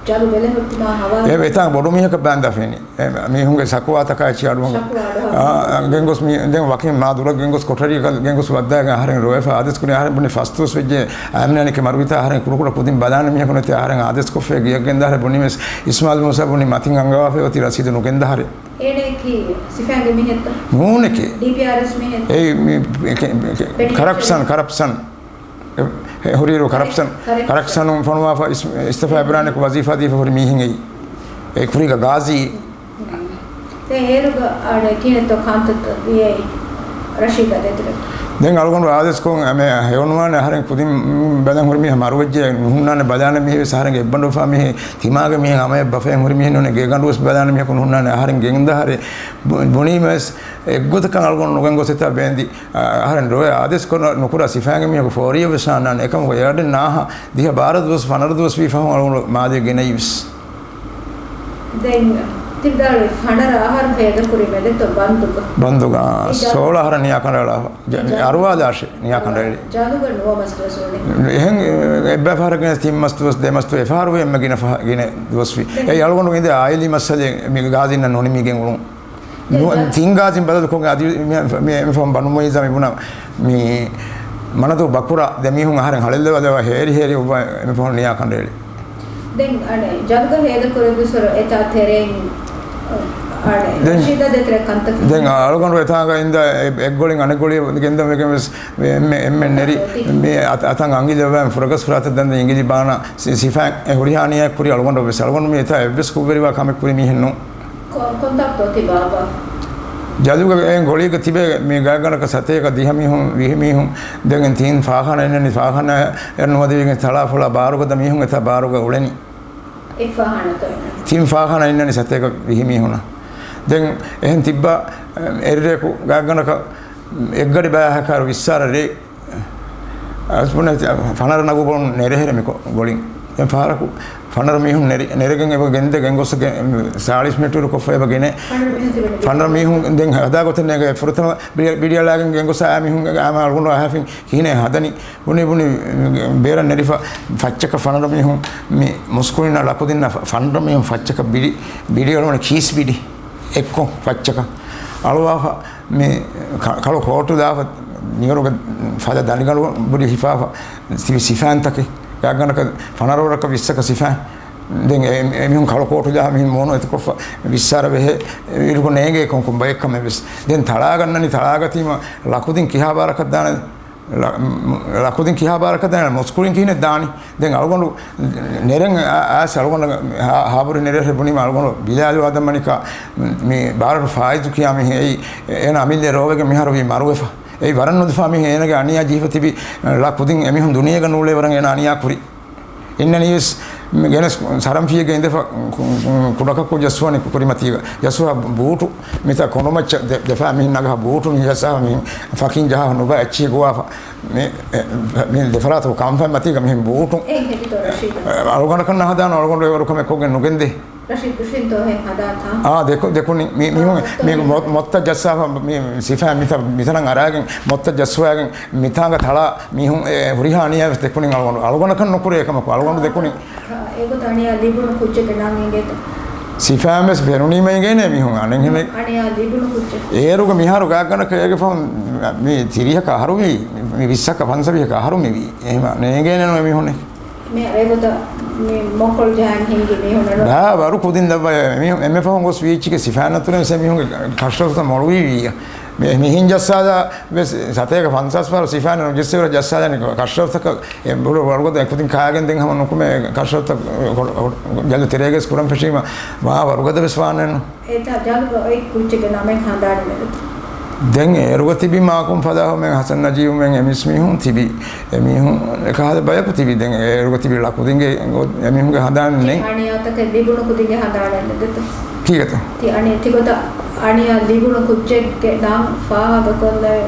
ޖަލު ބެލެހުއްޓުމާ ހަވާލު. އެ ވެތާ ބޮޑު މީހަކަށް ބާންދާފޭނެ. އެ މީހުންގެ ޝަކުވާތަކާ އެއްޗި އަޑުއަހަން. ޝަކުވާ އަޑުއަހަން. އާ، ގެންގޮސް މީ، ދެން ވަކިން މާ ދުރަށް ގެންގޮސް ކޮޓަރިއަކަށް ގެންގޮސް ވައްދާގެން އަހަރެން ރޮވެފަ އާދޭސް ކުރި އަހަރެން ބުނި ފަސް ދުވަސް ވެއްޖެ އައިމްނާނިކެ މަރުވިތާ އަހަރެން ކުޑަކުޑަ ކުދިން ބަލާނެ މީހަކު ނެތި އަހަރެން އާދޭސް ކޮށްފައި ގެޔަށް ގެންދާ އަހަރެން ބުނި ވެސް އިސްމާލް މޫސާ ބުނި މަތިން އަންގަވާފައި އޮތީ ރަސީދު ނުގެންދާ އަހަރެން. އޭނައަކީ ސިފައިންގެ މީހެއްތަ؟ ނޫނެކޭ. ޑީޕީއާރްއެސް މީހެއްތަ؟ އެއީ މި، ކެ-، ކެ-، ކެ-، ޕެޑިއެޓްރިޝަން. ކަރަޕްޝަން، ކަރަޕްޝަން. އެ، ހުރިއިރު ކަރަޕްޝަން، ކަރަޕްޝަން. ކަރަޕްޝަނުން ފޮނުވާފަ އިސް-، އިސްތިފާ އިބްރާނެކު ވަޒީފާ ދީފަ ހުރި މީހެއް އެއީ. އެ ކުރީގަ ގާޒީ. ދެން އޭރުގަ އަޅެ ކިހިނެއްތޯ ކަންތައްތައް ދިޔައީ ރަޝީދާ ދޭތެރެ. ދެން އަޅުގަނޑު އާދޭސްކޮށް އެމެ ހެޔޮނުވާނެ އަހަރެން ކުދިން ބަލަން ހުރި މީހާ މަރުވެއްޖެ ނުހުންނާނެ ބަލާނެ މީހެއް ވެސް އަހަރެންގެ އެއްބަނޑު އުފާ މީހެއް ތިމާގެ މީހެއް ހަމަޔަށް ބަފައިން ހުރި މީހެއް ނޫނެ ގޭގަނޑު ވެސް ބަލާނެ މީހަކު ނުހުންނާނެ އަހަރެން ގެންދާ އަހަރެން ބު-، ބުނީމަ ވެސް އެއްގޮތަކަށް އަޅުގަނޑު ނުގެން ގޮސް އެތާ ބޭންދި. އަ-، އަހަރެން ރޮވެ އާދޭސް ކޮށް ނުކުރާ ސިފައިންގެ މީހަކު ފޯރިއަށް ވެސް އަންނާނެ. އެކަމަކު އެއަޑެއް ނާހަ ދިހަ ބާރަ ދުވަސް ފަނަރަ ދުވަސް ވީ ފަހުން އަޅުގަނޑު މާލޭ ގެނައީ ވެސް. ދެން ތި ވިދާޅުވި ފަނަރަ އަހަރު ހޭދަކުރީ މެދެތޯ ބަންދުގަ؟ ބަންދުގަ، އެ ޖަ-، ސޯޅަ އަހަރަށް ނިޔާ ކަނޑައަޅާފަ. ޖަ-، ޖަ-، އަރުވާލާށޭ ނިޔާ ކަނޑައެޅި. ޖަލުގަ ނުވަ މަސް ދުވަސް ވަނީ. އެހެން އެއްބައި ފަހަރަށް ގެނެސް ތިން މަސް ދުވަސް، ދެ މަސް ދުވަސް، އެ ފަހަރު އެންމެ ގިނަ ފަހަ-، ގިނަ ދުވަސް ވީ. ދެން އެއީ އަޅުގަނޑު އިނދެ އާއިލީ މައްސަލައެއް މި ގާޒީންނަށް ނުނިމިގެން އުޅުން. ނު-، ތިން ގާޒީން ބަދަލުކޮށްގެން އަދި މި-، މި-، މި ފަހުން ބަނޑުމުއިއްޒާ މި ބުނާ މި މަނަދޫ ބަކުރާ ދެ މީހުން އަހަރެން ހަޅެއްލަވާލަވާ ހޭރި ހޭރި އުއްވާ މި ފަހުން ނިޔާ ކަނޑައެޅި. ދެން އަނެއް ޖަލުގަ ހޭދަކުރެއްވިސްވަރު އެތާ ތެރެއިން އަނެއް ދެން، ރަޝީދާ ދޭތެރެ ކަންތައް. ދެން އަޅުގަނޑު އެތާގަ އިންދާ އެ-، އެއްގޮޅިން އަނެއްގޮޅި ގެންދަމެގެން ވެސް އެ-، އެންމެ، އެންމެ ނެރި މި އަތް-، އަތަށް އަނގިލި ލައްވާ ފުރަގަސް ފުރާތަށް ދަންދަ އިނގިލި ބާނާ ސި-، ސިފައިން އެ ހުރިހާ ނިޔާ ކުރި އަޅުގަނޑު ވެސް އަޅުގަނޑު މި އެތާ އެއްވެސް ކުށްވެރިވާ ކަމެއް ކުރި މީހެއް ނޫން. ކޮ-، ކޮންތާކުތޯ ތި ބާބާ؟ ޖަލުގަ އެ ގޮޅީގަ ތިބޭ މި ގާތްގަނޑަކަށް ސަތޭކަ ދިހަ މީހުން، ވިހި މީހުން ދެން ތިން ފާޚާނާ އިންނަނީ، ފާޚާނާއަށް ނުވަދެވިގެން ތަޅާފޮޅާ ބާރުގަދަ މީހުން އެތާ ބާރުގަ އުޅެނީ. އެއް ފާޚާނާތޯ އިންނަނީ؟ ތިން ފާޚާނާ އިންނަނީ ސަތޭކަ ވިހި މީހުންނަށް. ދެން އެހެން ތިއްބާ، އެ، އެއްރެއަކު ގާތްގަނޑަކަށް އެއްގަޑި ބައިހަކާރު ވިއްސާރަ ރޭ އަސްބުނެ ފަނަރަ ނަގުބޮން ނެރެހެރެ މި ގޮ-، ގޮޅިން. ދެން ފަހަރަކު ފަނަރަ މީހުން ނެރި-، ނެރެގެން އެބަ ގެންދެ ގެންގޮސް ގެ-، ސާޅީސް މީޓަރު ކޮށްފަ އެބަ ގެނެ. ފަނަރަ މީހުން ތިބެނީ. ފަނަރަ މީހުން ދެން ހަދާ ގޮތެއް ނޭގެ ފުރަތަމަ ބިޑި-، ބިޑިއަޅާގެން ގެންގޮސް އާ މީހުން އާ އަޅުގަނޑު އަހަފިން ކިހިނެއް ހަދަނީ. ބުނި ބުނި ބޭރަށް ނެރިފަ ފައްޗަކަށް ފަނަރަ މީހުން މި މުސްކުޅިންނަށް ލަކުދިންނަށް ފަ-، ފަނަރަ މީހުން ފައްޗަކަށް ބިޑި، ބިޑި އަޅުގަނޑު ކީސް ބިޑި އެއްކޮށް ފައްޗަކަށް އަޅުވާފަ މި ކަ-، ކަޅު ކޯޓު ދާފަ މިވަރުގެ ފަދަ ދަނޑިގަނޑު ބުޑި ހިފާފަ ތިބި ސިފައިންތަކެއް ގާތްގަނޑަކަށް ފަނަރަވަރަކަށް ވިއްސަކަށް ސިފައިން. ދެން އެ-، އެމީހުން ކަޅު ކޯޓު ޖަހާ މިހެން މޫނު އެތުކޮށްފަ ވިއްސާރަ ބެހޭ އިރުގަ ނޭނގޭ ކޮން ކޮން ބައެއް ކަމެއް ވެސް. ދެން ތަޅާގަންނަނީ ތަޅާގަތީމަ ލަކުދިން ކިހާ ބާރަކަށް ދާނެ؟ ލަ-، މު-، ލަކުދިން ކިހާ ބާރަކަށް ދާނެ؟ މުސްކުޅިން ކިހިނެއް ދާނީ؟ ދެން އަޅުގަނޑު ނެރެން އަ-، އައިސް އަޅުގަނޑު ހާ-، ހާބުރި ނެރެހެ ބުނީމަ އަޅުގަނޑު ބިލާލު އާދަމް މަނިކާ މި ބާރަށު ފާއިޒު ކިޔާ މީހެއް އެއީ އޭނަ އަމިއްލަ ރޯވެގެން މިހާރު ވީ މަރުވެފަ. އެއީ ވަރަށް ނުދެފާ މީހެއް އޭނަގެ އަނިޔާ ޖީފަ ތިބި ލަ ކުދިން އެމީހުން ދުނިޔޭގަ ނޫޅޭ ވަރަށް އޭނަ އަނިޔާ ކުރި. އިންނަނީވެސް ގެނެސް ސަރަންފީއެއްގަ އިނދެފަ ކު-، ކު-، ކުޑަކަކު ޖައްސުވަނީ ކުރިމަތީގަ. ޖައްސުވާ ބޫޓު މިތާ ކޮނޑުމައްޗަށް ދެ-، ދެފާ މިހިން ނަގާ ބޫޓު މި ޖައްސާ މިހިން ފަކިން ޖަހާ ނުބަ އެއްޗިހި ގޮވާފަ. މި، އެ، މި ދެފަރާތު ކަންފަތް މަތީގަ މިހިން ބޫޓު. އެހެން ހެދިތޯ ރަޝީދު؟ އަޅުގަނޑަކަށް ނަހަދާނު އަޅުގަނޑު އެވަރު ކަމެއް ކޮށްގެން ނުގެންދޭ. ރަޝީދު ދުށިންތޯ ހެން ހަދާތާ؟ އާ، ދެކު-، ދެކުނި. މި-، މީހުން އާ، މީ މޮ-، މޮއްތަ ޖައްސާފަ މި ސިފައިން މިތަ-، މިތަނަށް އަރާގެން މޮއްތަ ޖައްސުވާގެން މިތާނގަ ތަޅާ މީހުން އެ ހުރިހާ އަނިޔާވެސް ދެކުނި އަޅުގަނޑު. އަޅުގަނޑަކަށް ނުކުރޭ އެކަމަކު އަޅުގަނޑު ދެކުނި. އެގޮތަށް އަނިޔާ ލިބުނު ކުއްޖެއްގެ ނަން އިނގޭތަ؟ ސިފައިން ވެސް ފެނުނީމަ އިނގޭނެ މީހުން އަނެއްހެނެއް. އަނިޔާ ލިބުނު ކުއްޖެއް. އޭރުގަ މިހާރު ގާތްގަނޑަކަށް އޭގެ ފަހުން މި ތިރީހަކަށް އަހަރު ވީ، މި ވިއްސަކަށް ފަންސަވީހަކަށް އަހަރު މި ވީ. އެހެމަ ނޭނގޭނެ ނުވެ މީހުނެއް. މި އެގޮތަށް މި މޮކޮޅު ޖަހަން ހިންގި މީހުންނަށް ބާ ވަރު ކުދިން ލައްވަ މީހުން އެންމެ ފަހުން ގޮސް ވީއްޗިގެ ސިފައިން އަތުރެން ސެ މީހުންގެ ކަށަވަރުތައް މޮޅުވީ ވީއްޔަ. މި-، މިހިން ޖައްސާލާ ވެސް ސަތޭކަ ފަންސާސް ފަހަރު ސިފައިން ނުޖެއްސެވިރަ ޖައްސާލަނީ ކަށަވަރުތަކަށް އެ ބުރު ވަރުގަދަ އެކުދިން ކާގެން ދެން ހަމަ ނުކުމެ ކަށަވަރުތައް ކޮ-، ކޮ-، ޖަލު ތެރޭގަސް ކުރަން ފެށީމަ މާ ވަރުގަދަ ވެސް ވާނެއްނު. އެތާ ޖަލުގަ އޮތް ކުއްޖެއްގެ ނަމެއް ހަނދާނެއް ނެތް. ދެން އޭރުގަ ތިބި މާކުން ފަދަ ހޮމެން ހަސަން ނަޖީބުމެން އެމިސް މީހުން ތިބި. އެމީހުން އެކަހަލަ ބަޔަކު ތިބި. ދެން އޭރުގަ ތިބި ޅަކުދިންގެ އެމީހުންގެ ހަނދާނެއް ނެތް. އަނިޔާތަކެއް ލިބުނު ކުދިންގެ ހަނދާނެއް ނެތް. ކީގެތޯ؟ ތި އަނި-، ތިގޮތަށް އަނިޔާ ލިބުނު ކުއްޖެއްގެ ނަން ފާހަގަކޮށްލެވޭ.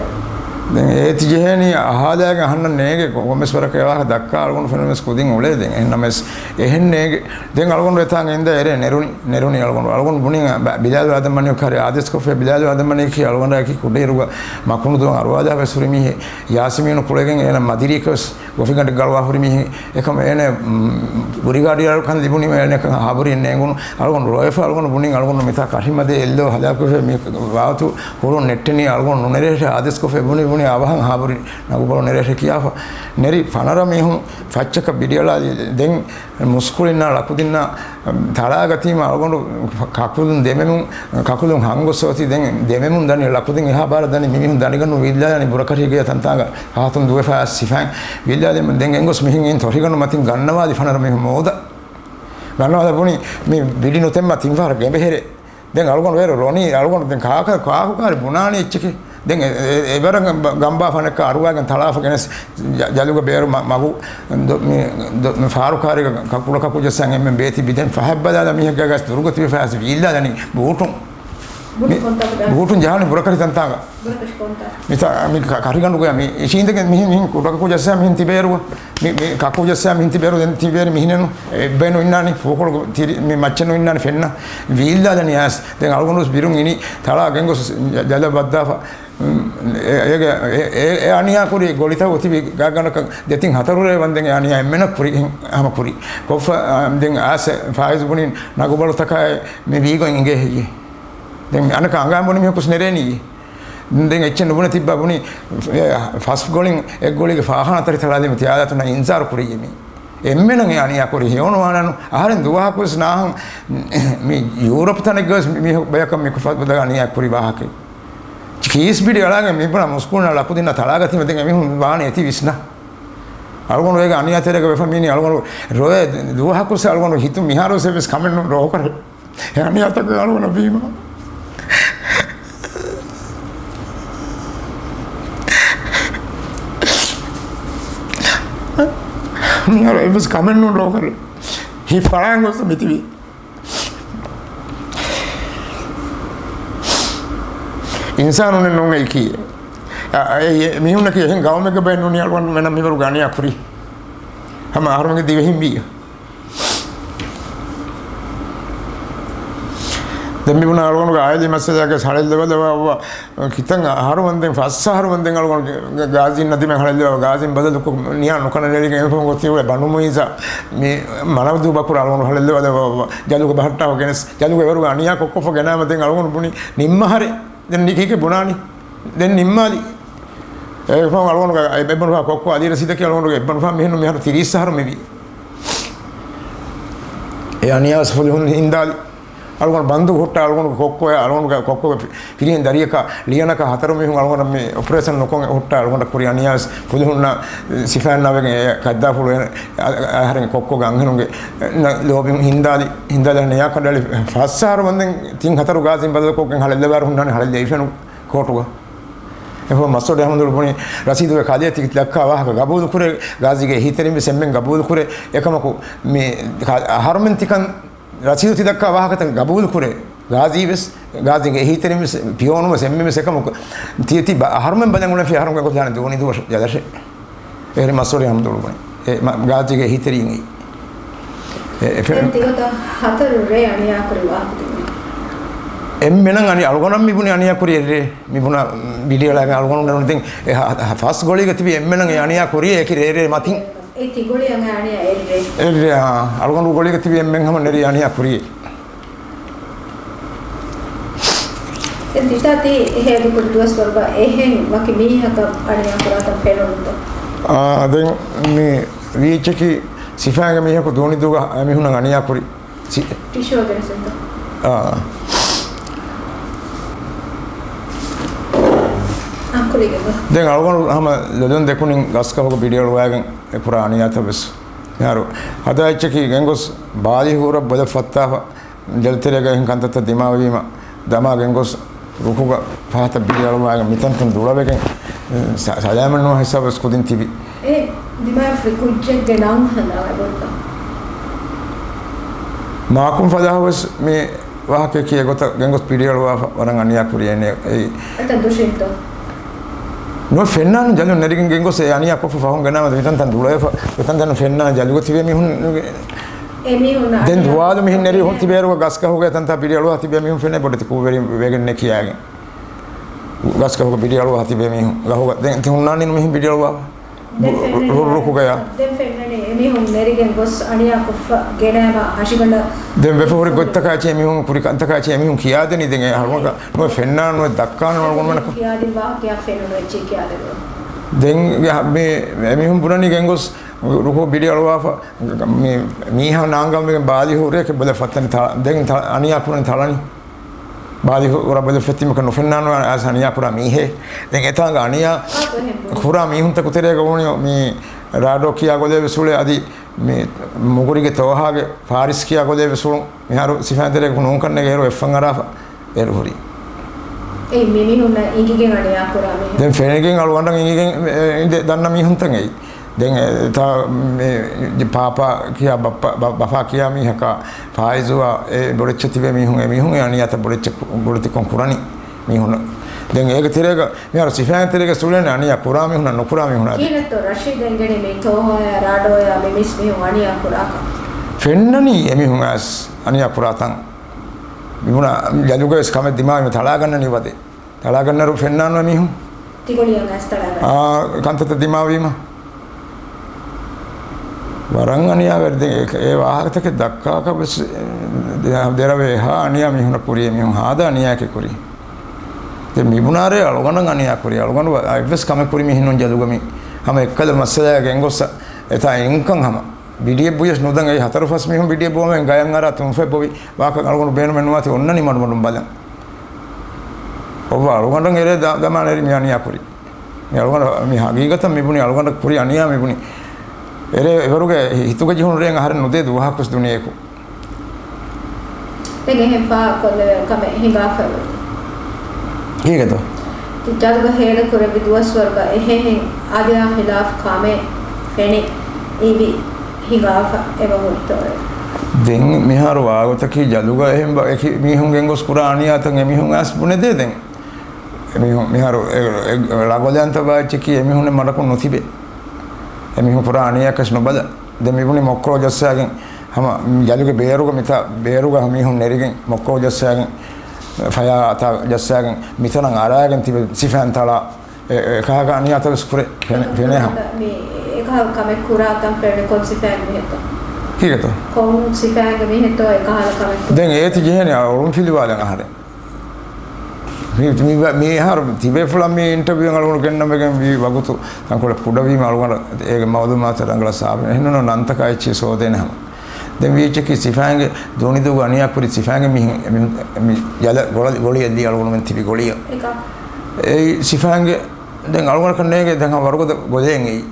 ދެން އޭތި ޖެހޭނީ އަހާލާގެ އަހަންނަށް ނޭގެ ކޮންމެސް ވަރަކަށް އެވާހަކަ ދައްކާ އަޅުގަނޑު ފެނުނަމެސް ކުދިން އުޅޭ ދެން. އެހެންނަމަވެސް އެހެން ނޭގެ. ދެން އަޅުގަނޑު އެތާނގަ އިންދާ އެރޭ ނެރުނީ، ނެރުނީ އަޅުގަނޑު. އަޅުގަނޑު ބުނިން ބިލާލު އާދަމް މަނިކު ހަރި އާދޭސްކޮށްފައި ބިލާލު އާދަމް މަނިކު އަޅުގަނޑާއެކީ ކުޑައިރުގަ މަކުނުދުވަން އަރުވާލާފައި ހުރި މީހެއް. ޔާސިމީނު ކުޅެގެން އޭނަ މަދިރީކަވެސް ގޮފިގަނޑެއް ގަޅުވާ ހުރި މީހެއް. އެކަމަ އޭނަ، މް، ބުރިގާޑިއަރުކަން ލިބުނީމަ އޭނަ ހާބުރި ނޭނގުނު. އަޅުގަނޑު ރޮއެފަ އަޅުގަނޑު ބުނިން އަޅުގަނޑު މިތާ ކަށިމަދެއް އެއްލޯ ހަލާކުވެފަ މި ވާތު ހުޅުން ނެއްޓެނީ އަޅުގަނޑު ނުނެރޭށޭ އާދޭސްކޮށްފަ ބުނި ބުނި އަވަހަށް ހާބުރި ނަގުބަޅު ނެރޭށޭ ކިޔާފަ. ނެރި ފަނަރަ މީހުން ފައްޗަކަށް ބިޑިއަޅާލި ދެން މުސްކުޅިންނާ ޅަކުދިންނާ ތަޅާގަތީމަ އަޅުގަނޑު ކަކުލުން ދެމެމުން، ކަކުލުން ހަންގޮސް އޮތީ ދެން ދެމެމުން ދަނީ ޅަކުދިން އެހާ ބާރަށް ދަނީ މިމީހުން ދަނިގަންނު ވީއްލާލަނީ ބުރަކަށި ގެޔަށް ތަންތާނގަ ހާތުން ދުވެފައި ސިފައިން ވީއްލާލެމުން ދެން ގެންގޮސް މިހެން އިން ތޮށިގަނޑު މަތިން ގަންނަވާލި ފަނަރަ މީހުން މޯދަ. ގަންނަވާލަ ބުނި މި ބިޑި ނުތެއްމަ ތިން ފަހަރަށް ގެނބެހެރޭ. ދެން އަޅުގަނޑު ވޭރު ރޮނީ އަޅުގަނޑު ދެން ކާކަ ކާކު ކާރި ބުނާނީ އެއްޗެކޭ. ދެން އެ، އެ، އެވަރަށް ގަ-، ގަނބާ ފަނެއްކަ އަރުވާގެން ތަޅާފަ ގެނެސް ޖަ-، ޖަލުގަ ބޭރު މަ-، މަގު ދު-، މި، ދު-، މި ފާރު ކާރިގަ ކަ-، ކުޑަ ކަކު ޖައްސަން އެންމެން ބޭތި ބިދެން ފަހަތް ބަލާލަ މީހެއްގަ ގަސް ދުރުގަ ތިބި ފައިސް ވީއްލާލަނީ ބޫޓުން. ބޫޓު މި ކޮންތާކު ދާ؟ ބޫޓުން ޖަހާނީ ބުރަކަށި ތަންތާގަ. ބުރަކަށި ކޮންތާ؟ މިތާ، މި ކަ-، ކަރިގަނޑުގަ މި އިށީނދެގެން މިހިން، މިހިން ކުޑަ ކަކު ޖައްސާ މިހިން ތިބޭރު. މި، މި ކަކު ޖައްސާ މިހިން ތިބޭރު ދެން ތިބޭރު މިހިނެއްނު. އެއްބައެއްނު އިންނާނީ. ފޫކޮޅު ތިރި-، މި މައްޗެއްނު އިންނާނީ ފެންނަ. ވީއްލާލަނީ އައިސް. ދެން އަޅުގަނޑު ވެސް ބިރުން އިނީ ތަޅާ ގެންގޮސް ޖަ-، ޖަލަށް ވައްދާފަ. އެ-، އޭގެ، އެ-، އެ-، އެ އަނިޔާ ކުރި ގޮޅިތައް އޮތި ގާގަނޑަކަށް ދެތިން ހަތަރު ރޭ ވަންދެން އެ އަނިޔާ އެންމެނަށް ކުރި ހަމަ ކުރި. ކޮށްފަ، އާ، ދެން އާސެ ފާއިޒު ބުނިން ނަގުބަޅުތަކާއި މި ވީގޮތް އިނގޭ ހެއްޔޭ؟ ދެން އަނެކަ އަނގައިން ބުނި މީހަކުސް ނެރޭނީ. ދެން އެއްޗެއް ނުބުނެ ތިއްބާ ބުނި، އެ، ފަސް ގޮޅިން އެއް ގޮޅީގެ ފާހާނަ ތަރި ތަޅާލީމަ ތި އާދާތުންނަށް އިންޒާރު ކުރިއްޔޭ މީ. އެންމެނަށް އެ އަނިޔާ ކުރި ހެޔޮނުވާނެނު. އަހަރެން ދުވަހަކުވެސް ނާހަން މި ޔޫރަޕް ތަނެއްގަވެސް މީހަކު ބަޔަކަށް މި ކުފަ ބަދަ އަނިޔާ ކުރި ވާހަކައެއް. ކީސް ބިޑި އަޅާގެން މިބުނާ މުސްކުޅިންނާ ޅަކުދިންނާ ތަޅާގަތީމަ ދެން އެމީހުން ވާނެ އެތި ވިސްނާ. އަޅުގަނޑު އޭގެ އަނިޔާ ތެރޭގަ ވެފަ މީނީ އަޅުގަނޑު ރޮއެ ދުވަހަކުވެސް އަޅުގަނޑު ހިތު މިހާރުވެސް އެއްވެސް ކަމެއް ނު ރޯކަރެ. އެ އަނިޔާތަކެއް އަޅުގަނޑަށް ވީމަ. މިހާރު އެއްވެސް ކަމެއް ނޫން ރޯކަރެ. ހިތް ފަޅާން ގޮސް މިތިބީ. އިންސާނުން ނޫން އެއީކީ. އަ، އެ، އެ، މީހުންނަކީ އެހެން ގައުމެއްގެ ބައެއް ނޫނީ އަޅުގަނޑުމެންނަށް މިވަރުގެ އަނިޔާ ކުރީ. ހަމަ އަހަރުމެންގެ ދިވެހިން ވީ. ދެން މިބުނާ އަޅުގަނޑުގެ އާއިލީ މައްސަލާގެ ހަޅެއްލަވާލަވާ ކިތަން އަހަރު ވަންދެން ފަސް އަހަރު ވަންދެން އަޅުގަނޑު ގާޒީން ނަދީމަށް ހަޅެއްލަވާ ގާޒީން ބަދަލުކޮށް ނިޔާ ނުކަނޑަނެޅިގެން އެފަހުން ގޮތީ އުޅޭ ބަނޑު މުއިޒާ މި މަނަދޫ ބަކުރަށް އަޅުގަނޑު ހަޅެއްލަވާލަވާ ޖަލުގަ ބަހައްޓާފަ ގެނެސް ޖަލުގެ ވަރުގެ އަނިޔާ ކޮށްކޮށްފަ ގެނާމަ ދެން އަޅުގަނޑު ބުނި ނިންމަ އަހަރެއް. ދެން ނިކީކެ ބުނާނީ. ދެން ނިންމާލި. އެފަހުން އަޅުގަނޑުގެ އެއްބަނޑުފާ ކޮއްކޮ އަލީ ރަސީދަކީ އަޅުގަނޑުގެ އެއްބަނޑުފާ މިހެންނު މިހާރު ތިރީސް އަހަރު މިވީ. އެ އަނިޔާވެސް ފުލުހުން ހިންދާލި. އަޅުގަނޑު ބަންދު ހުއްޓާ އަޅުގަނޑުގެ ކޮއްކޮއެއް އަޅުގަނޑުގެ ކޮއްކޮގެ ފިރިހެން ދަރިޔަކާ ލިޔަނަކާ ހަތަރު މީހުން އަޅުގަނޑަށް މި އޮޕަރޭޝަން ނުކޮށް ހުއްޓާ އަޅުގަނޑަށް ކުރި އަނިޔާވެސް ފުލުހުންނާ ސިފައިންނާ ވެގެން އެ ކައްދާފުޅު އެ-، އަ-، އަހަރެން ކޮއްކޮގެ އަންހެނުންގެ ލޯބި ހިންދާލި، ހިންދާލި ނިޔާ ކަނޑައެޅި ފަސް އަހަރު ވަންދެން ތިން ހަތަރު ގާޒީން ބަދަލުކޮށްގެން ހަޅެއްލަވާރު ހުންނާނެ ހަޅެއްލެވިފެނު ކޯޓުގަ. އެފަހު މަސްވެރި އަހްމަދު ބުނި ރަސީދުގެ ކަލޭ ތި ދައްކާ ވާހަކަ ގަބޫލު ކުރޭ، ގާޒީގެ އެހީތެރިން ވެސް އެންމެން ގަބޫލު ކުރޭ. އެކަމަކު މި އަހަރުމެން ތިކަން ރަސީދު ތި ދައްކާ ވާހަކަތައް ގަބޫލު ކުރޭ. ގާޒީ ވެސް، ގާޒީގެ އެހީތެރިން ވެސް، ޕިޔޯނު ވެސް އެންމެން ވެސް އެކަމަކު ތި، ތި ބަ-، އަހަރުމެން ބަލަން އުޅެން ފި އަހަރުމެން ގޮތް ދާނެ ދޫނި ދުވަށް ޖަލަށެ. އެހެރީ މަސްވެރި އަހްމަދު ބުނި. އެ މަ-، ގާޒީގެ އެހީތެރިން އެއީ. އެ، އެ، ފެ-، ދެން ތިގޮތަށް ހަތަރު ރޭ އަނިޔާކުރި ވާހަކަ ތިބުނީ. އެންމެނަށް އަނި-، އަޅުގަނޑަށް މިބުނި އަނިޔާކުރި އެއްރޭ. މިބުނާ ބިޑިއަޅާގެން އަޅުގަނޑު ނެރުނު ދެން އެ ހަ-، ހަ-، ފަސް ގޮޅީގަ ތިބި އެންމެނަށް އެ އަނިޔާ ކުރި އެކި ރޭރޭ މަތިން. އެ ތިގޮޅި އަނިޔާ އެއްރޭ. އެއްރޭ، އާ. އަޅުގަނޑު ގޮޅީގަ ތިބި އެންމެން ހަމަ ނެރި އަނިޔާ ކުރި. ދެން ތިތާ ތި ހޭދަކުރި ދުވަސްވަރުގަ އެހެން ވަކި މީހަކަށް އަނިޔާ ކުރާތަން ފެނުނުތޯ؟ އާ، ދެން މި ވީއްޗަކީ ސިފައިގެ މީހަކު ދޫނިދޫގަ އެމީހުންނަށް އަނިޔާ ކުރި. ސި-، ޓިޝޫ ގެނެސްދޭތޯ؟ އާ. އަނކުރިގެ ބަ. ދެން އަޅުގަނޑު ހަމަ ލޮލުން ދެކުނިން ގަސްގަހުގަ ބިޑިއަޅުވާގެން އެ ކުރާ އަނިޔާތައް ވެސް. މިހާރު ހަދާ އެއްޗަކީ ގެންގޮސް ބާލިހޫރަށް ބޮލަށް ފައްތާފަ. ދެލޮތެރޭގަ އެހެން ކަންތައްތައް ދިމާވީމަ، ދަމާ ގެންގޮސް ރުކުގަ ފަހަތަށް ބިޑިއަޅުވާގެން މިތަންތަން ދުޅަވެގެން، ސަ-، ސަލާމަތްނުވާ ހިސާބުވެސް ކުދިން ތިބި. އެ ދިމާވެފައި ކުއްޖެއްގެ ނަން ހަނދާން އެބައޮތްތަ؟ މާކުން ފަލާހުވެސް މި ވާހަކައަކީ އެގޮތަށް ގެންގޮސް ބިޑިއަޅުވާފަ ވަރަށް އަނިޔާ ކުރި އޭނެ އެއީ. އެތަން ދުށީންތޯ؟ ނުވެ ފެންނާނު ޖަލު ނެރިގެން ގެންގޮސް އެ އަނިޔާ ކޮށްފަ ފަހުން ގެނާމަ މިތަންތަން ދުޅަވެފަ އެތަންތަން ފެންނާ ޖަލުގަ ތިބޭ މީހުން އެމީހުން ދެން ދުވާލު މިހިން ނެރި ހުން ތިބޭރުގަ ގަސްގަހުގަ އެތަންތާ ބިޑިއަޅުވާ ތިބޭ މީހުން ފެންނަ ބޮޑެތި ކޫވެރި ވެގެންނެ ކިޔާގެން. ގަސްގަހުގަ ބިޑިއަޅުވާ ތިބޭ މީހުން ގަހުގަ ދެން ތި ހުންނާނީ ނު މިހިން ބިޑިއަޅުވާ. ދެން ފެންނަނީ ރު-، ރުކުގަޔާ. ދެން ފެންނަނީ އެމީހުން ނެރިގެން ގޮސް އަނިޔާ ކޮށްފަ ގެނައިމަ ހަށިގަނޑަށް. ދެން ވެފަ ހުރި ގޮތްތަކާ އެއްޗެއް އެމީހުން ކުރި ކަންތަކާ އެއްޗެއް އެމީހުން ކިޔާދެނީ ދެން އެ ހަރުމަކަށް ނުވެ ފެންނާނު ނުވެ ދައްކާނު އަޅުގަނޑުމެނަކަށް. ކިޔާދިން ވާހަކަޔާ ފެނުނު އެއްޗެއް ކިޔާދެވޭ. ދެން މި އެމީހުން ބުނަނީ ގެންގޮސް ރުކު ބިޑި އަޅުވާފަ މި މީހާ ނާންގަންވެގެން ބާލި ހުރޭ ކެ ބޮލެ ފަތަނި ތަ-، ދެން ތަ-، އަނިޔާ ކުރަން ތަޅަނި. ބާލި ހުރަ ބޮލެ ފެތިމަކަ ނުފެންނާނު އަސް އަނިޔާ ކުރާ މީހޭ. ދެން އެތާނގަ އަނިޔާ ކުރާ މީހުންތަ ކުތެރޭގަ ވުނި މި ރާޑޯ ކިޔާ ގޮލޭ ވެސް އުޅޭ އަދި މި މުގުރިގެ ތޯހާގެ ފާރިސް ކިޔާ ގޮލޭ ވެސް އުޅުން. މިހާރު ސިފައިން ތެރޭގަ ނޫންކަންނޭގެ އޭރު އެއްފަން އަރާފަ އޭރު ހުރީ. އެއީ މި މީހުންނަށް އިނގިގެން އަނިޔާ ކުރާ މީހުން. ދެން ފެނިގެން އަޅުގަނޑަށް އިނގިގެން އެ، އިނދެ ދަންނަ މީހުންތައް އެއީ. ދެން އެ، ތާ، މި، ޖި-، ޕާޕާ ކިޔާ ބައްޕަ، ބަ-، ބަފާ ކިޔާ މީހަކާ ފާއިޒުއާ އެ ބޮޑެއްޗަށް ތިބޭ މީހުން، އެ މީހުން އެ އަނިޔާތައް ބޮޑެއްޗަށް ކު-، ބޮޑެތިކޮން ކުރަނީ މީހުން. ދެން އޭގެ ތެރޭގަ މިހާރު ސިފައިން ތެރޭގަ ސުޅޭނެ އަނިޔާ ކުރާ މީހުންނާ ނުކުރާ މީހުންނާ ދެ. ކިހިނެއްތޯ ރަޝީދު އެނގެނީ މި ތޯހާޔާ ރާޑޯޔާ މި މިސް މީހުން އަނިޔާ ކުރާކަން؟ ފެންނަނީ އެމީހުން އަސް އަނިޔާ ކުރާތަން. މިބުނާ ޖަލުގަވެސް ކަމެއް ދިމާވީމަ ތަޅާގަންނަނީ ވަދެ. ތަޅާގަންނައިރު ފެންނާނު އެމީހުން. ތިގޮޅިއަށް އަސް ތަޅާގަން. އާ، ކަންތައްތައް ދިމާވީމަ. ވަރަށް އަނިޔާވެރި. ދެން އެ، އެ ވާހަކަތަކެއް ދައްކާކަށް ވެސް، އެ، ދެރަވޭ އެހާ އަނިޔާ މީހުންނަށް ކުރި އެމީހުން ހާދަ އަނިޔާއެކޭ ކުރީ. ދެން މިބުނާރޭ އަޅުގަނޑަށް އަނިޔާ ކުރީ. އަޅުގަނޑު އަ-، އެއްވެސް ކަމެއް ކުރި މީހެއް ނޫން ޖަލުގަ މި ހަމަ އެއްކަލަ މައްސަލައާ ގެންގޮސް އެތާ އިންކަން ހަމަ. ބިޑިއެއް ބުޔަސް ނުދަން އެއީ ހަތަރު ފަސް މީހުން ބިޑިއެއް ބުވަމެން ގަޔަށް އަރާ ތުންފަތް ބޮވި ވާކަށް އަޅުގަނޑު ބޭނުމެއް ނުވާތީ އޮންނަނީ މަޑުމަޑުން ބަލަން. އޮއްވާ އަޅުގަނޑަށް އެރޭ ދަ-، ދަމާނެރި މި އަނިޔާ ކުރި. މި އަޅުގަނޑަށް މި ހަގީގަތަށް މިބުނި އަޅުގަނޑަށް ކުރި އަނިޔާ މިބުނި. އެރޭ އެވަރުގެ ހިތުގަ ޖެހުނު ރޭން އަހަރެން ނުދޭ ދުވަހަކުސް ދުނިޔެއަކު. ދެން އެހެން ފާހަގަކޮށްލެވޭ ކަމެއް ހިނގާފައިވޭ. ހީގަތޯ؟ ޖަލުގަ ހޭދަކުރެއްވި ދުވަސްވަރުގަ އެހެހެން އާދަޔާ ހިލާފް ކަމެއް ފެނި އިވި ހިނގާފަ އެބަ ހުރިތޯއޭ. ދެން މިހާރު ވާގޮތަކީ ޖަލުގަ އެހެން ބަ-، އެކި މީހުން ގެންގޮސް ކުރާ އަނިޔާތައް އެމީހުން އަސް ބުނެދޭ ދެން. އެމީހުން މިހާރު އެ، އެ، ޅަގޮލަންތަ ބާއްޗަކީ އެމީހުން މަޑަކުން ނުތިބޭ. އެމީހުން ކުރާ އަނިޔާކަސް ނުބަލަ. ދެން މިބުނި މޮއްކޮޅު ޖައްސާގެން ހަމަ ޖަލުގެ ބޭރުގަ މިތާ ބޭރުގަ މީހުން ނެރިގެން މޮއްކޮޅު ޖައްސާގެން ފަޔާ އަތާ ޖައްސާގެން މިތަނަށް އަރާގެން ތިބެ ސިފައިން ތަޅާ އެ، އެ، އެކަހަލަ ކަމެއް ކުރާ ތަން ފެނެ ކޮން ސިފައިން މީހެއްތޯ؟ ކީގެތޯ؟ ކޮން ސިފައިންގެ މީހެއްތޯ އެކަހަލަ ކަމެއް ކުރާ؟ ދެން އޭތި ޖެހޭނެ އަޅުން ފިލިވާލަން އަހަރެން. މި، މި، މިހާރު ތިބޭފުޅަށް މި އިންޓަވިއު އަޅުގަނޑު ގެންނަމެގެން ވީ ވަގުތު ތަންކޮޅެއް ކުޑަވީމަ އަޅުގަނޑަށް އޭގެ މައުލޫމާތު ރަނގަޅަށް ސާފު. އެހެންނޫން ނަންތަކާ އެއްޗެއް ސޯދޭނެ ހަމަ. ދެން ވީއްޗަކީ ސިފައިންގެ ދޫނިދޫގަ އަނިޔާ ކުރި ސިފައިންގެ މީހުން، މީހުން މި ޖަލަށް ގޮޅަ-، ގޮޅިއަށް ލީ އަޅުގަނޑުމެން ތިބި ގޮޅިއަށް. އެކަ. އެއީ ސިފައިންގެ ދެން އަޅުގަނޑަކަށް ނޭނގޭ ދެން ހަމަ ވަރުގަދަ ގޮލޭން އެއީ.